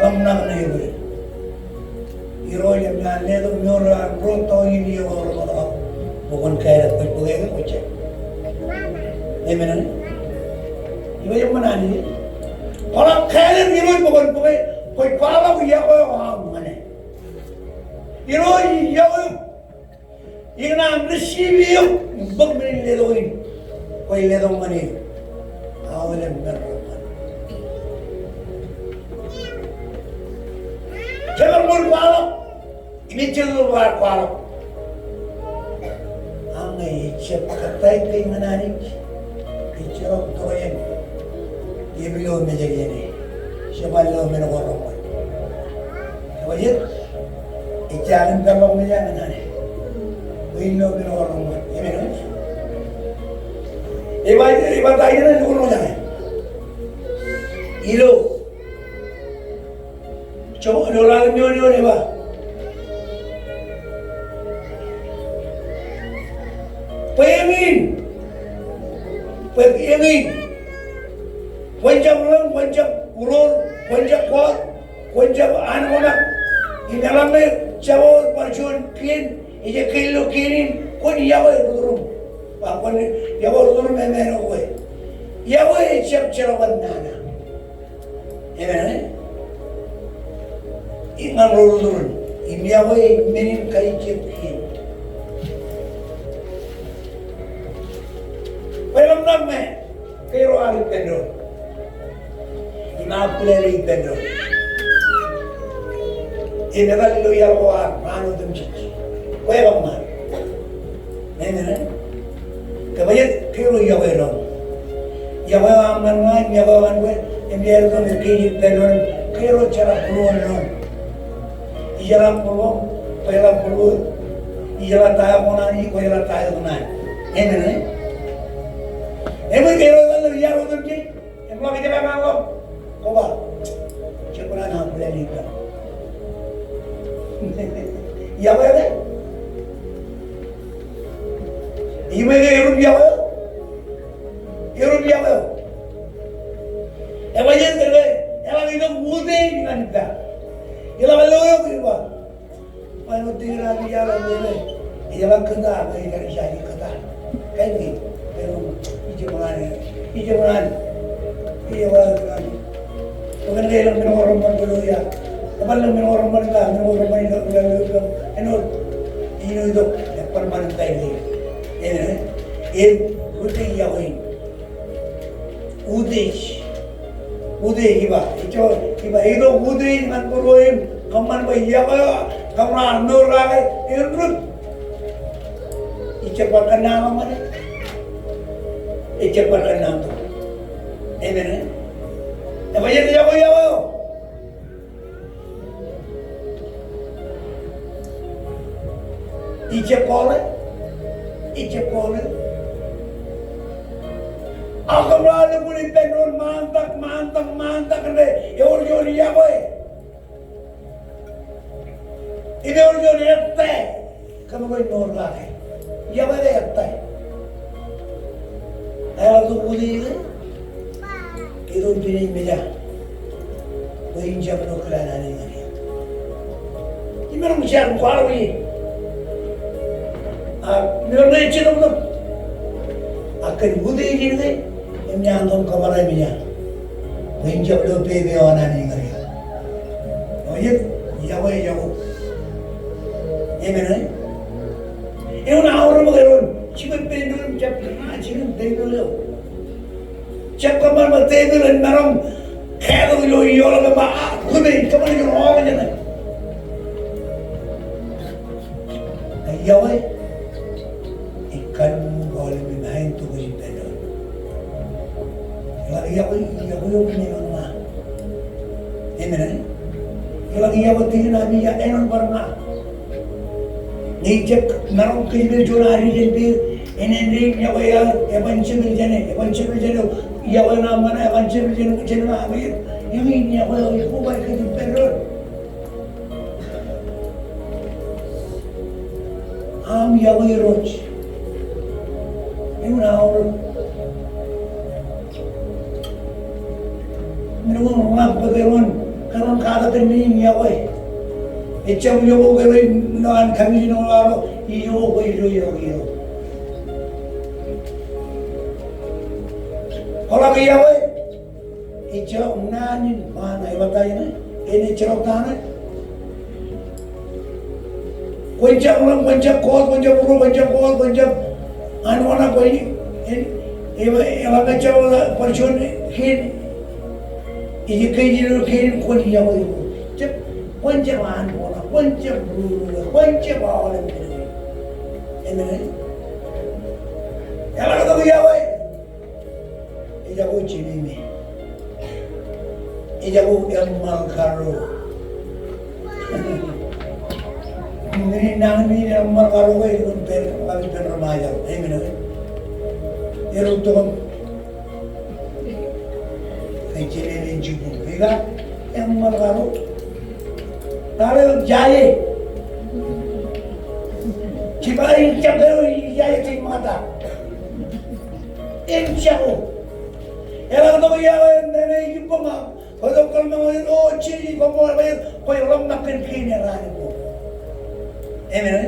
ḷōmṇak ṇe eṃṃan. Irooj enaaj letok mour eo an ro tọujin iiō ko remootḷọk bwe kwōn kāālōt, kwōj bōk e ke kwōj jab. Amen, amen. Iba eṃṃan Anij. Kwō ḷak kāālōt Irooj bwe kwōn bōk e, kwōj kwaḷọk yokwe eo aṃ ñan e. Irooj, yokwe eok. Ikōṇaan receive eok im bōk men in letok in. Kwōj letok ñan e. Aolep men reṃṃan. Jekar ṃool kwaḷọk. Im ejjeḷọk bar kwaḷọk. Ak ñe ejab kōttāik kōj ñan Anij, ejjeḷọk tokjān. Epilo mejān e. Jeban lo men ko reṃṃan. Eo jet. Ejjañin peḷḷọk mejān ñan Anij. Bwe in lo men ko reṃṃan. Amen. Eba, eba ta ijin eo lukkuun eo ñan e. Ilo Joñoul ralitōk juon eoon ej ba, bwe eñin, bwe eñin, kwōn jab ḷōñ, kwōn jab uror, kwōn jab kọọt, kwōn jab anbōnak, im eḷaññe jab wōr bar juon kien, ejjab kōl ilo kien in, kwōn yokwe rūtūrūṃ. Ba kwōn yokwe rūtūrūṃ, amen, yokwe. Yokwe ejab jerbal nana. Amen, amen. Im ñan ro rūtūrūṃ, im yokwe ej men in kaijjab kien. Bwe ḷōmṇak ñe kōjro aō ippān doon. Im aō plan e ippān doon. Im etal ilo iaḷ ko ad raan otemjej. Bwe kōṃṃan. Amen, amen. Kōmij kōjro yokwe doon. Yokwe eo aṃ ñan ña, yokwe eo an kwe, im āliktata kōjro ippān doon, kōjro jeḷā būruon doon. Ijeḷā būruon, kwōjeḷā būruon. Ijeḷā ta eo kwō naan, kwōjeḷā ta eo kwō naan. Amen, amen. Amen, kōjro etal ilo iaḷ otemjej. Im ḷak ijjab ñan ḷọk. Koba. Jab kōṇaan aō plan e ippān. Yokwe ke? Im ke erup yokwe? Erup yokwe. Eba jen kōn ke Eḷak eḷọk eok ej ba. Ṃae wōt tikin ami iar ḷọk lele. Eḷak kōtaan, ej kar ijin kōtaan. Kain kein. Ejab ṃōṇōṇō. Ejab ṃōṇōṇō. Ejab ṃōṇōṇō. Bwe kōn ke elōñ men ko reṃṃan kōto ia. Eban elōñ men ko reṃṃan ilo, men ko reṃṃan ilo, ilo, ilo, ilo. Āinwōt, āinwōt itok, eban ṃanit kain kein. Amen. Ej utiej yokwe in. Utiej. Utiej iba. Ejjo, iba, ilo utiej ñan būruo in, kōṃṃan bwe yokwe eo, kōṃṃan mour kake, en rūt. Ejjab bar kōnnaan ḷọk ṃane. Ejjab bar kōnnaan tok. Amen, eh? Ej ba jet yokwe, yokwe eo. Ijjab kọọle, ijjab kọọle. Ak kōṃro lukkuun ippān doon ṃaantak, ṃaantak, ṃaantak kōn ke ewōr juon yokwe. Im ewōr juon ettā. Kōmro mour kake. Yokwe ke ettā. Eḷak tok utiej ke. Ej tok peiṃ meja. Bwe in jab lo kōḷḷā naan in ñan eok. Im maroñ jar kwaḷọk ie. Ak maroñ jar tok. Ak kōn utiej in ke. Im ñan tok kōṃṃan meja. Bwe in jab lo pepe eo an naan in ñan eok. Eo jet, yokwe, yokwe. Amen, eh? Eoon aorōk eo, jibwe Daniel im jab kōṇaan jikin Daniel eo. Jab kōṃṃan bwe Daniel en maroñ kātok ilo ioḷọk im ba, a, kōmij kōṃṃan ilo ioḷọk eo. Ak yokwe, ej kalliṃur aolep im ain tokjān ippān doon. Eḷak yokwe, yokwe eo ej ṃōṇōṇō. Amen, eh? Eḷak yokwe tikin ami iar āinwōt bar ña. Ñe ij jab maroñ kōjepel juon arij jān peid, en, en, en yokwe eo, eban jepel jāne, eban jepel jāne, yokwe ṇe ṃōṇōṇō, eban jepel jāne, jāne ṇe, amen. Eñin yokwe eo, ej koba kōj ippān doon. Aṃ yokwe Irooj. Eoon aorōk. Im eoon ḷap bwe kōn, kōn katak kōn men in yokwe. Ejjab iọkwe kōn men in an kamijen eo ḷọk, iọkwe, iọkwe, iọkwe. Kwōḷak yokwe. Ejjeḷọk naan in ṃaan eo ej ba ta ṇe, en ejjeḷọk ta ṇe. Kwōn jab ḷōñ, kwōn jab kọọt, kwōn jab būruo, kwōn jab kọọt, kwōn jab anwōṇak, kwōn, en, eḷaññe ejjeḷọk bar juon kein, ej kein ilo kein in kwōn yokwe. Jab, kwōn jab anwōṇak, kwōn jab būruo, kwōn jab aolep men. Amen. Eḷak tok yokwe. Ejako jememe. Ejako eṃṃan karo. Ñe nañinmej eṃṃan karo ke, ej kōn pād, ḷak ippaṃ ri Ṃajeḷ. Amen, amen. Ej tok im. Ke jememe jibū. Ika eṃṃan karo. Tale jaje. Jipañ in jako, jaje, jipañ ṃōkaj. Im jako. Eḷak tok jako, en, en, en, ej ippām. Kwōj tok kōḷmānḷọkjeṇ, o, jeje, kwō ṃōk, kwōj ḷōmṇak kōn kein eo raan in ko. Amen.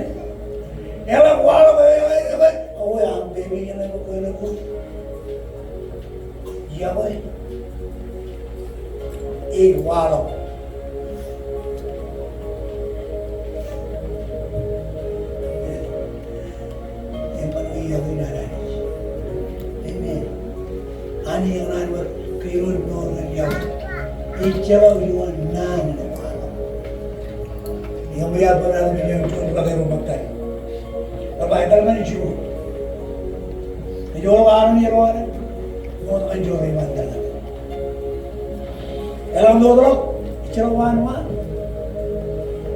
Eḷak waḷọk, e, e, e, e, o, aṃ pepe ijeṇe ko, kwōn ko. Jako. Ej waḷọk. Eṃṃan ke yokwe in an Anij. Amen. Anij eñṇaan bwe ke ilo mour ñan yokwe. Ejjeḷọk ioon naan in waḷọk. Eṃṃan ke bar juon ḷọk eo ṃōttan. Bar ba etal ñan Jisu. Ej wōt eo an eo an. Wōt ñan Jisu eo an. Eḷaññe ṃootḷọk, ejjeḷọk waan ṃaan.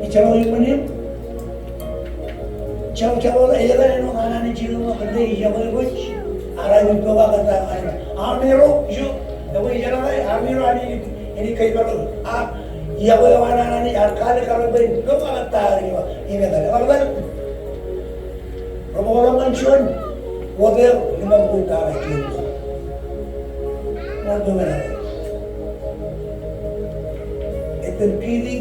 Ejjeḷọk eṃṃan eṃ. Ejjeḷọk, ejjeḷọk, ejjeḷọk āinwōt an Anij jikin ḷọk kōn ke ejjeḷọk eṃṃan. Ear aikuj pokake ta eo an. Armej ro, ijo, eo ejjeḷọk armej ro an Anij, Anij kōjparok. A, ejjeḷọk eo an Anij, ear kalikkar bwe en pokake ta eo an. Im etal, etal. Ro ṃōk ḷọk ñan juon, wōt eo, liṃa bukun tara juon. Wōt eo ñan eo. Etan Piter,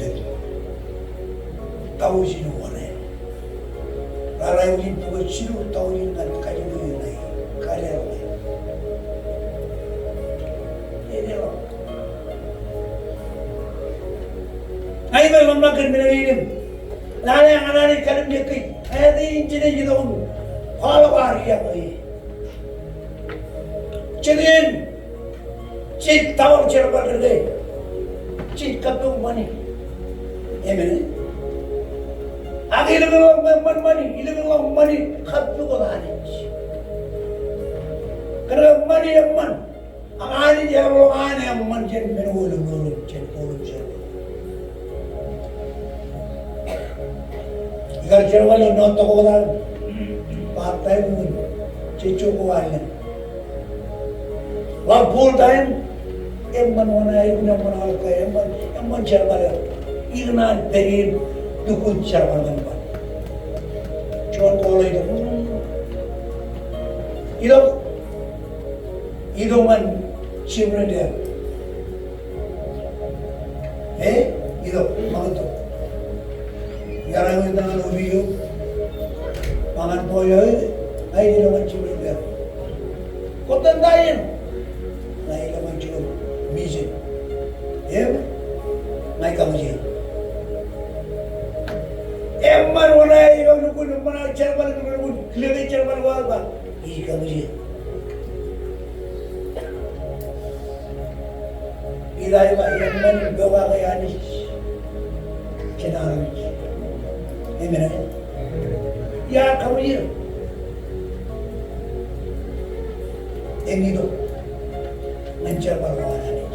lōñ. Taujin wōṇāān. Raar aikuj in pukot jilu taujin ñan kajjitōk in aō. Kaliḷọk. Edeḷọk. Ña ij ba ḷōmṇak kōn men eo ilōñ. Lale ñan Anij kalimjek kōj. Āindein jenaaj itok im kwaḷọk ad iọkwe. Jet in, jej tawōn jerbal rikaki, jej kappok ṃani. Amen. Ak ilōñḷọk eṃṃan ṃani, ilōñḷọk ṃani kappok wōt Anij. Kōnke ṃani eṃṃan. Ak Anij eḷap an eṃṃan jān men ko ilo mour in, jān mour in jerbal. Ikar jerbal eo ṇo tok wōt an, part time in, jej jokwe an lōñ. Ḷak full time, eṃṃan wōṇāān, eṃṃan aolep, eṃṃan, eṃṃan jerbal eo. Ikōṇaan pād in lukkuun jerbal ñan ṃan. Juon kōḷ eo itok. Itok. Itok ñan Children's Day. E, itok, ṃakūtkūt. Iar aikuj ito ñan opiij eo. Ṃōk ñan boy eo, ij itok ñan Children's Day. Kwōj itōn ta iien? Ña ij ilọk ñan juon mission. Im, ña ij kaṃōj eō. Eṃṃan wōṇāān eo lukkuun, eṃṃan aō jerbal, lukkuun kile ke jerbal ko aō ba. Ij kaṃōj eō. Ilaya ej ba, eṃṃan in pokake Anij jān armej. Amen. Iar kaṃōj eō. Im itok ñan jerbal ko an Anij.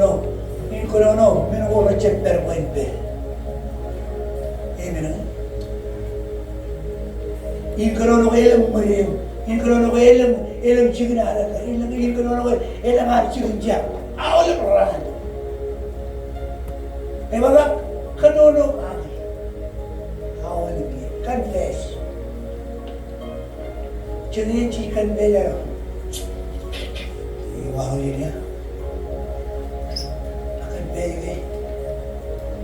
kōnono, in kōnono men ko rejjab pād bwe en pād. Amen. In kōnono ke elōñ ṃōj eō, in kōnono ke elōñ, elōñ jikin ad, in, in kōnono ke elōñ ad jikin jab. Aolep raan. Ebar kōnono kake. Aolep ie. Confess. Jen, jen confess. Ej waḷọk ijin ia. Ak confess ke,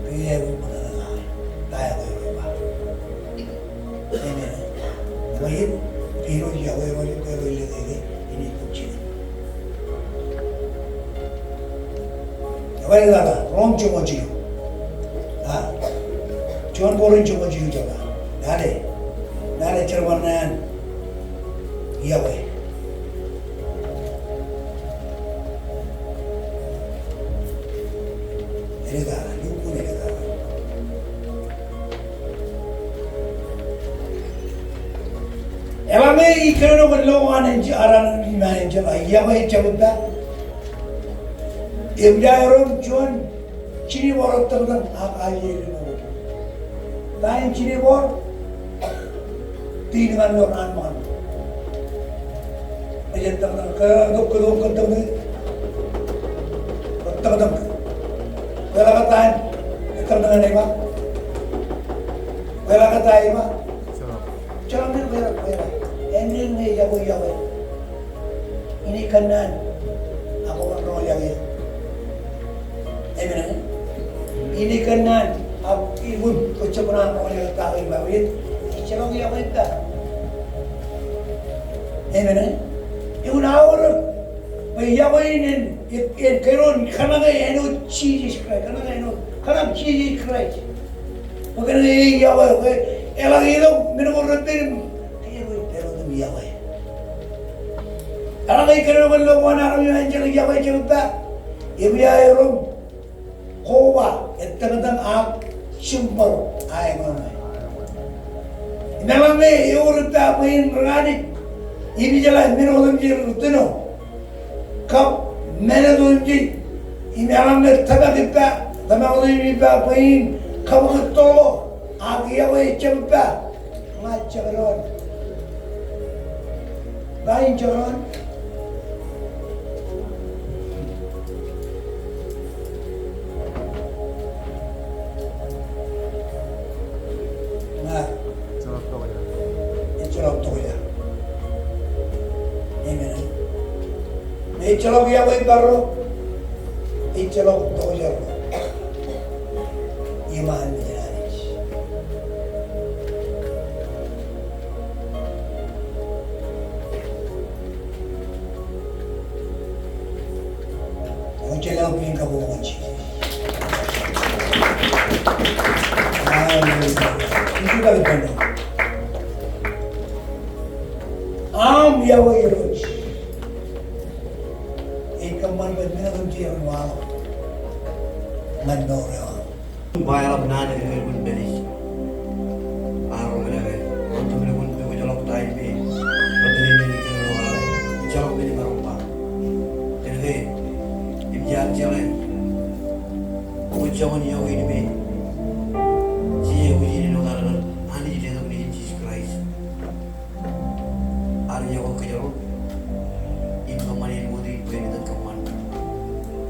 ke ej wōt ṃōṇōṇō ṇe. Ta eo ej ba. Amen. Ej ba in, ke ro ej yokwe ro, ke ro ej lōke ke, in ej bōk jikin. Ej ba ilo Rom joñoul jilu. A, juon Korint joñoul jilu jebta. Lale, lale jerbal ṇe an yokwe. Ej ba, lukkuun ej ba. Ej ba ñe ij kōnono kōn lo an enjeḷ, an iṃaan enjeḷ, ak yokwe ejjab ippa. Im ilo Rom juon, jinibor ettōñtōñ ak aje ri mour. Ta in jinibor? Tiiñin ñan lo raan ṃōñā. Ej ettōñtōñ, ke tok, ke tok, ke ettōñtōñ. Ettōñtōñ. Kweilọk ta in ettōñtōñ eo ej ba? Kweilọk ta eo ej ba? Jeḷā men kweilọk, kweilọk. Āindein ñe yokwe, yokwe. Inaaj kōnnaan ak kwōn roñjake. Amen. Inaaj kōnnaan ak kwōn, kwō jab kōṇaan roñjake ta ko ej ba bwe ejjeḷọk yokwe ippa. Amen. Eñin aorōk bwe yokwe in en, en kōnono, kōṇake āinwōt Jisōs Kraist, kōṇake āinwōt, kōṇak Jisōs Kraist. Bwe kōnke ej yokwe, bwe eḷak itok men ko repen im ke ro ej pād wōt im yokwe. Eḷaññe ikōnono kōn lo ko an armej eo an jeḷā yokwe ejjab ippa, im iar erom koba, ettōñtōñ ak jiṃṃor aenōṇōṇō. Im eḷaññe ewōr ippa bwe in ri Anij, im jeḷā men otemjej ri tōno, kab men otemjej, im eḷaññe tōmak ippa, tōmak otemjej ippa bwe in kaboktok ḷọk, ak yokwe ejjab ippa, ña jekdọọn. Ba in jekdọọn. Ña. Ejjeḷọk tokjān. Amen. Ejjeḷọk yokwe ippārro. Ejjeḷọk tokjān. Iṃaan mejān Anij. Ejjeḷọk pein kabuñ ñan Jisōs. Hallelujah. Ij jibadbad. Aṃ yokwe Irooj. Ij kōṃṃan bwe men otemjej ren waḷọk ñan mour eo aṃ. Ba eḷap naan eo ej lukkuun pād ijin. Arro ḷọk ke. Ro tōmān lukkuun pukot ḷọk ta eo me rej pād ijin kōn eo aṃ. Ejjeḷọk men eo maroñ ba. Kōnke im jaar jeḷā. Kwōj joñan yokwe in me. Jeje kwōj in eo etal eo Anij ej letok nejin Jisōs Kraist. Ear yokwe kōjro im kōṃṃan āinwōt in bwe en itōn kōṃṃan.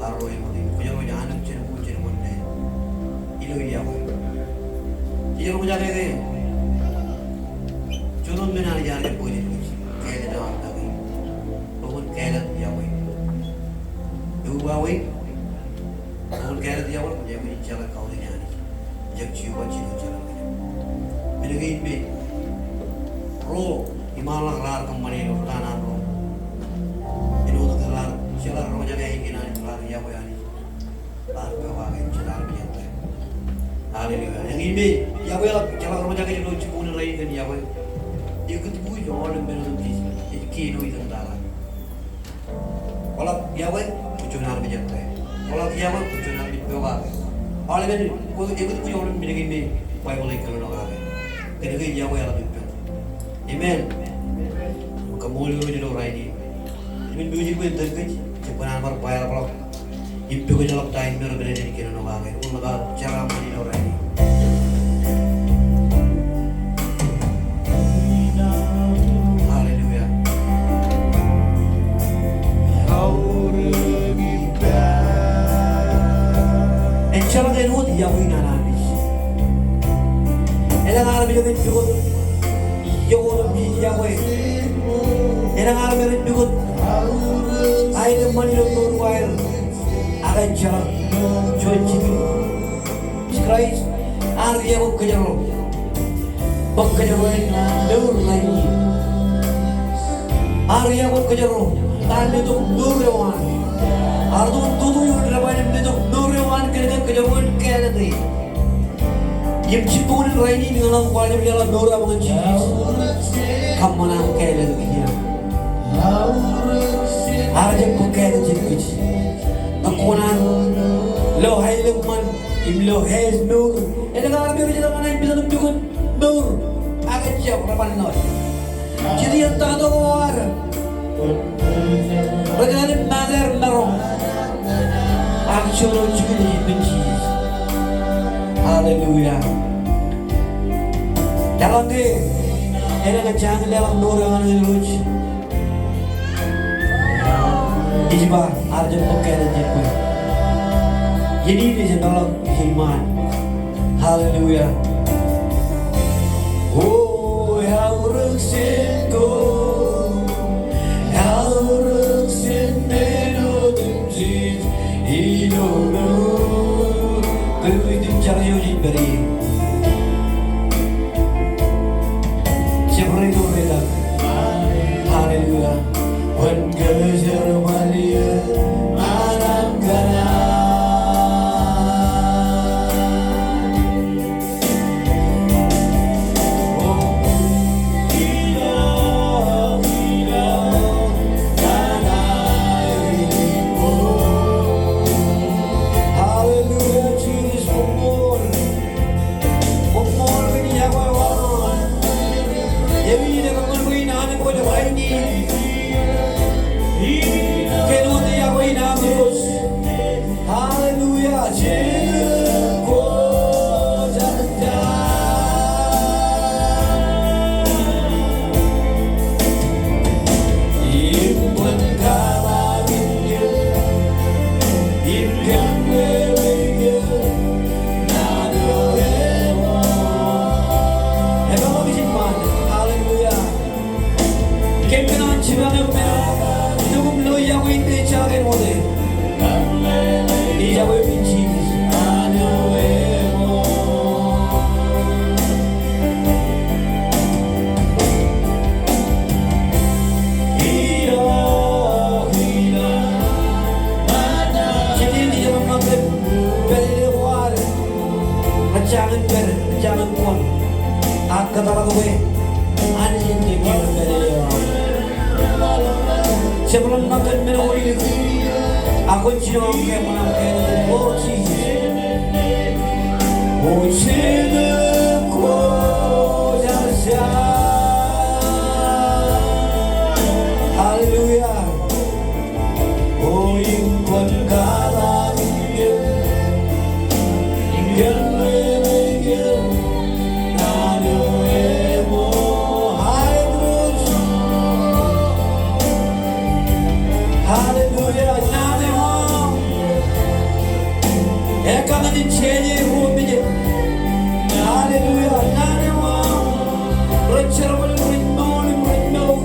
Ear ro āinwōt in kōjro ej anōk jān ko jān wōnṃaanḷọk ilo yokwe. Jej roñjake ke juon men Anij ear jab bōk ilo kōj, kāālōt eo an kake. Bwe kwōn kāālōt yokwe. Ewi wāween? Kwōn kāālōt yokwe, kwōn jeḷā kautiej Anij. Ejjab jijet kōj, jijet kōj. Men kein me ro iṃaanḷọk raar kōṃṃane ilo rūtto an ro. Āinwōt ke raar, jeḷā roñjake āinwōt Anij, raar yokwe Anij. Raar pokake im jet armej ettā. Hallelujah. Eñin me yokwe eḷap, jeḷā roñjake ilo jibboñōn rainin kōn yokwe. Ekūtkuj aolep men otemjej, ej kien eo iten tata. Kwōḷak yokwe, kwōj juon armej ettā. Kwōḷak yokwe, kwōj juon armej pokake. Aolepen, kwōj, ekūtkuj aolep men kein me Baibōḷ ej kōnono kake. Kōnke yokwe eḷap ippād. Amen. Kaṃṃoolol Irooj ilo rainin. Im ej wōj bwe en tōn kōj, jab kōṇaan bar ba eḷapḷọk. Im pukot ḷọk ta in me rej pād ijin kōnono kake. Im bar jeraaṃṃan ilo rainin. Hallelujah. Ejjeḷọk āinwōt yokwe in an Anij. Elōñ armej eo ej pukot yokwe, yokwe. Elōñ armej eo ej pukot aenōṃṃan ilo mour ko aer. Ak ejjeḷọk juon jikin. Jisōs Kraist ear yokwe kōjro bwe kōjro en mour rainin. Ear yokwe kōjro bwe en letok mour eo an. Ear itok tok ioon debwāāl im letok mour eo an kōnke kōjro en kāālōt e. Im jibboñōn rainin ñan kwaar jab jeḷā mour eo aṃ ñan Jisōs. Kōṃṃan aṃ kāālōt kiiō. Ear jab bōk kāālōt jān kōj. Ñe kwō kōṇaan lo aenōṃṃan im lo āinwōt mour. Elōñ armej rej jeḷā ñan aer im pād ilo pukot mour. Ak ejjab, reban ṇe. Jet iien taktō ko ad rej kalimjek aer maroñ. Ak juon eo jikin ej ippān Jisōs. Hallelujah. Eḷaññe elōñ ej jañin leḷọk mour eo an ñan Irooj, ij ba ear jab bōk kāālōt jān kwe. Iien in ej peḷḷọk ijin ṃaan. Hallelujah. O, eaorōk jān ko, eaorōk jān men otemjej ilo mour. Kōj kūtōk jar eo ej pād ie. Jab ri ko retak. Hallelujah. Kwōn kōjerbal ie ṃaan aṃ kōṇaan. Ak kōtḷọk bwe Anij en take care of that area. Jab ḷōmṇak kōn men ko ej itok, ak kwōn jino ke ṃōṇōṇō ke, Lord Jesus. O Jetōb Kwōjarjar. Hallelujah. O im kwōn katakin kōm, im kōn Hallelujah. Naan eo aṃ. Ekkañin jeje ro mejād. Hallelujah. Naan eo aṃ. Rej jerbal im rej mour im rej mour.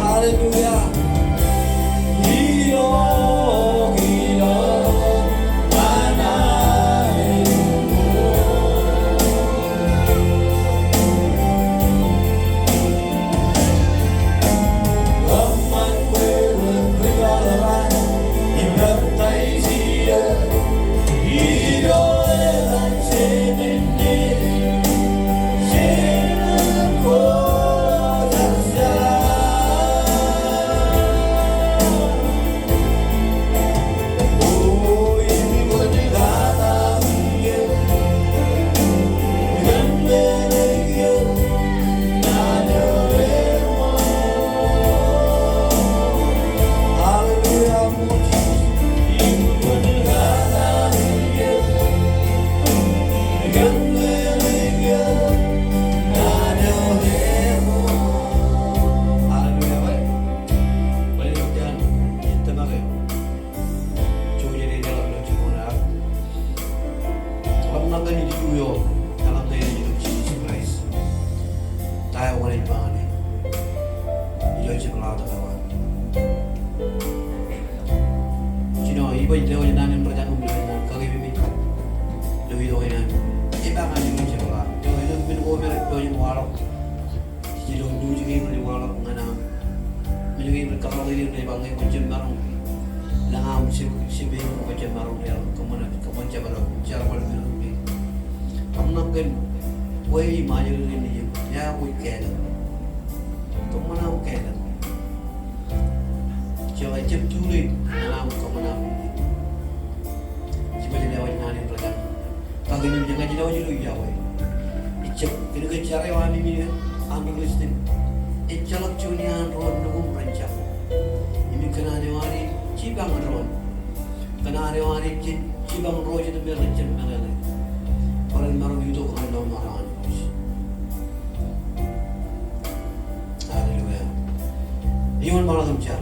Hallelujah. Ilo, ilo, Hallelujah. Ḷōmṇak kōn ilju eo eḷaññe ej itok Jisōs Kraist. Ta eo kwōnaaj ba ñane ilo jepḷaak eo an? Jino, ibaj lewōj naan in rej jañin ilo kake mimi ilo itok in an. Ej ba ñane ilo jepḷaak eo, ilo men ko me rej pojak in waḷọk. Ilo news kein rej waḷọk ñan aṃ. Men kein rej kōtḷọk ilo rej ba ñe kwōn jab maroñ lōñ aṃ, jab, jab, kwōn jab maroñ lōñ, kōṃṃan, kōṃṃan jab maroñ, jab maroñ lōñ. Ḷōmṇak kōn kwe im ajri eo nejiṃ, iọkwe kāālōt. Kōṃṃan aṃ kāālōt. Jeḷā jab too late ñan aṃ kōṃṃan aṃ. Jibwe lewōj naan in rej jañin. Kake in eñin, ña ij lewōj ilo iọkwe. Ejjab, kōnke jar eo ami, ami Christian, ejjeḷọk juon iaan ro nukūṃ ren jab. Im kōṇaan eo an ej jipañ doon. Kōṇaan eo an ej jipañ ro jet me rej jab meḷeḷe. Bwe ren maroñ itok ñan lọmọọr eo an Irooj. Hallelujah. Iuun ṃaḷotin jar.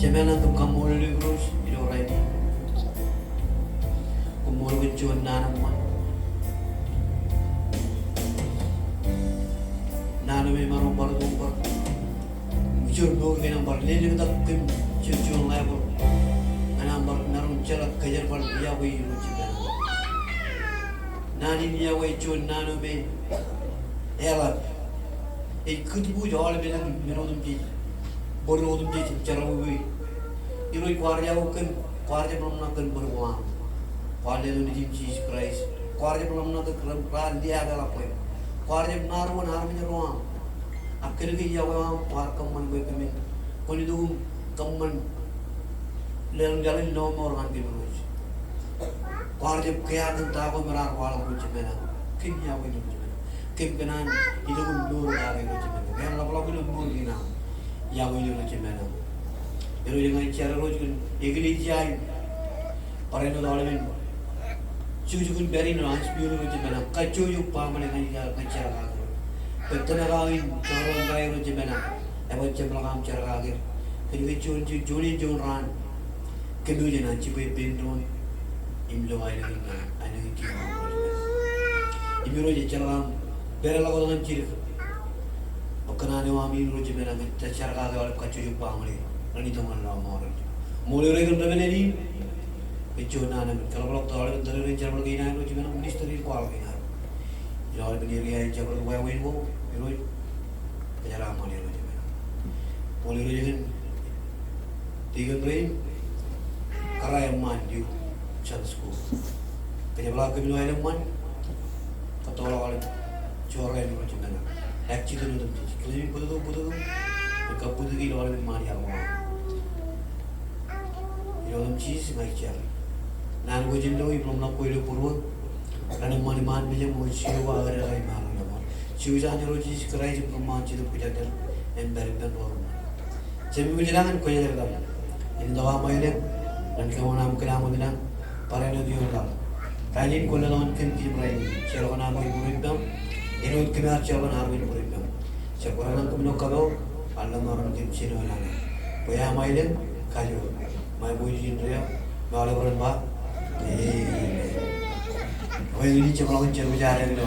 Jemān, kōm kaṃṃoolol eok Irooj ilo rainin. Koṃṃool kōn juon naan eṃṃan. Naan eo me maroñ bar itok bar, juon mour kein aṃ bar lelōñtak kōm juon, juon level. Ñan aṃ bar maroñ jeḷā kōjerbal iọkwe Irooj Jemān. Naan in iọkwe ej juon naan eo me eḷap. Ej kūtbuuj aolepen men otemjej, bōd otemjej im jerọwiwi. Irooj, kwaar iọkwe kōm, kwaar jab ḷōmṇak kōn bōd ko aṃ. Kwaar letok Nejiṃ Jisōs Kraist. Kwaar jab ḷōmṇak kōn raar liaakḷọk bwe kwaar jab ṃaroñ armej ro aṃ. Ak kōnke iọkwe eo aṃ kwaar kōṃṃan bwe kōmin kwōn itok im kōṃṃan lelōñḷọk in lọmọọr ñan kōm Irooj. Kwaar jab kea kōn ta ko me raar waḷọk Irooj Jemān. Kōm iọkwe Irooj Jemān. Kōm kōṇaan itok im mour kake Irooj Jemān. Kōm ḷapḷọk ilo mour kein aṃ. Iọkwe Irooj Jemān. Irooj, ña ij jar Irooj kōn eklejia in. Barāinwōt aolepen jukjuk in pād in ilo Huntsville Irooj Jemān. Kajjojo baaṃle ña ij jar, ña ij jar kake Irooj. Bwe tōmak aō in Jọọrwōn Kai Irooj Jemān. Eban jemḷọk aṃ jar kake er. Kōnke juon, juon, juon in juon raan kōmij ej an jibwe ippān doon im lo aelōñ in, aelōñ in Kiiō. Im Irooj, ejjeḷọk aṃ pedeḷọk wōt ñan jidik. Bwe kōṇaan eo aṃ in Irooj Jemān, ña ij jar kake aolep kajjojo baaṃle ren itok ñan lọmọọr. Ṃool Irooj kōn ri-men in. Kōn juon naan eṃṃan, kōḷapḷọk to aolepen tōrerein jerbal kein aer Irooj Jemān, ministry in kwaḷọk kein aer. Ilo aolepen area in jabdewōt wāween ko Irooj, kōjeraaṃṃan Irooj Jemān. Ṃool Irooj kōn tikōn rein, kōrā eṃṃaan Duke Sunday School. Kōjepḷaak kōm ilo aenōṃṃan, kōttoḷọk aolep jorrāān ro jemān. Ak jitōn otemjej. Kōmij bōtōktōk bōtōktōk im kabbokbok ilo aolep eṃṃaan iaḷ eo aṃ. Ilo etan Jisōs ña ij jar. Naan ko jen lo im ḷōmṇak ko ilo būruō. Ren eṃṃan iṃaan mejaṃ ṃool Jeova aō deḷọñ iṃaan ilo ṃool. Jisōs an ro Jisōs Kraist im ri ṃaan Jetōb Kwōjarjar en pād ippān ro ri ṃaan. Jemem ilañ in kwōjarjar etaṃ. Āinwōt aṃ aelōñ ñan kōṃṃan aṃ kōṇaan wōt ilañ barāinwōt ioon laḷ. Rainin kwōn leḷọk ñan kōm kijem rainin. Jeḷọk ñan aṃ bōd ippām. Āinwōt kōm ar jeḷọk ñan armej bōd ippām. Jab kōṇaan kōm ilo kapo, al ḷōṃaroñ kōm jān ioon laḷ. Bwe aṃ aelōñ, kajoor. Ṃae bwe ijin ri eo, ṃae aolep ren ba. Amen. Bwe ijin jab ḷọk in jerbal jar ilo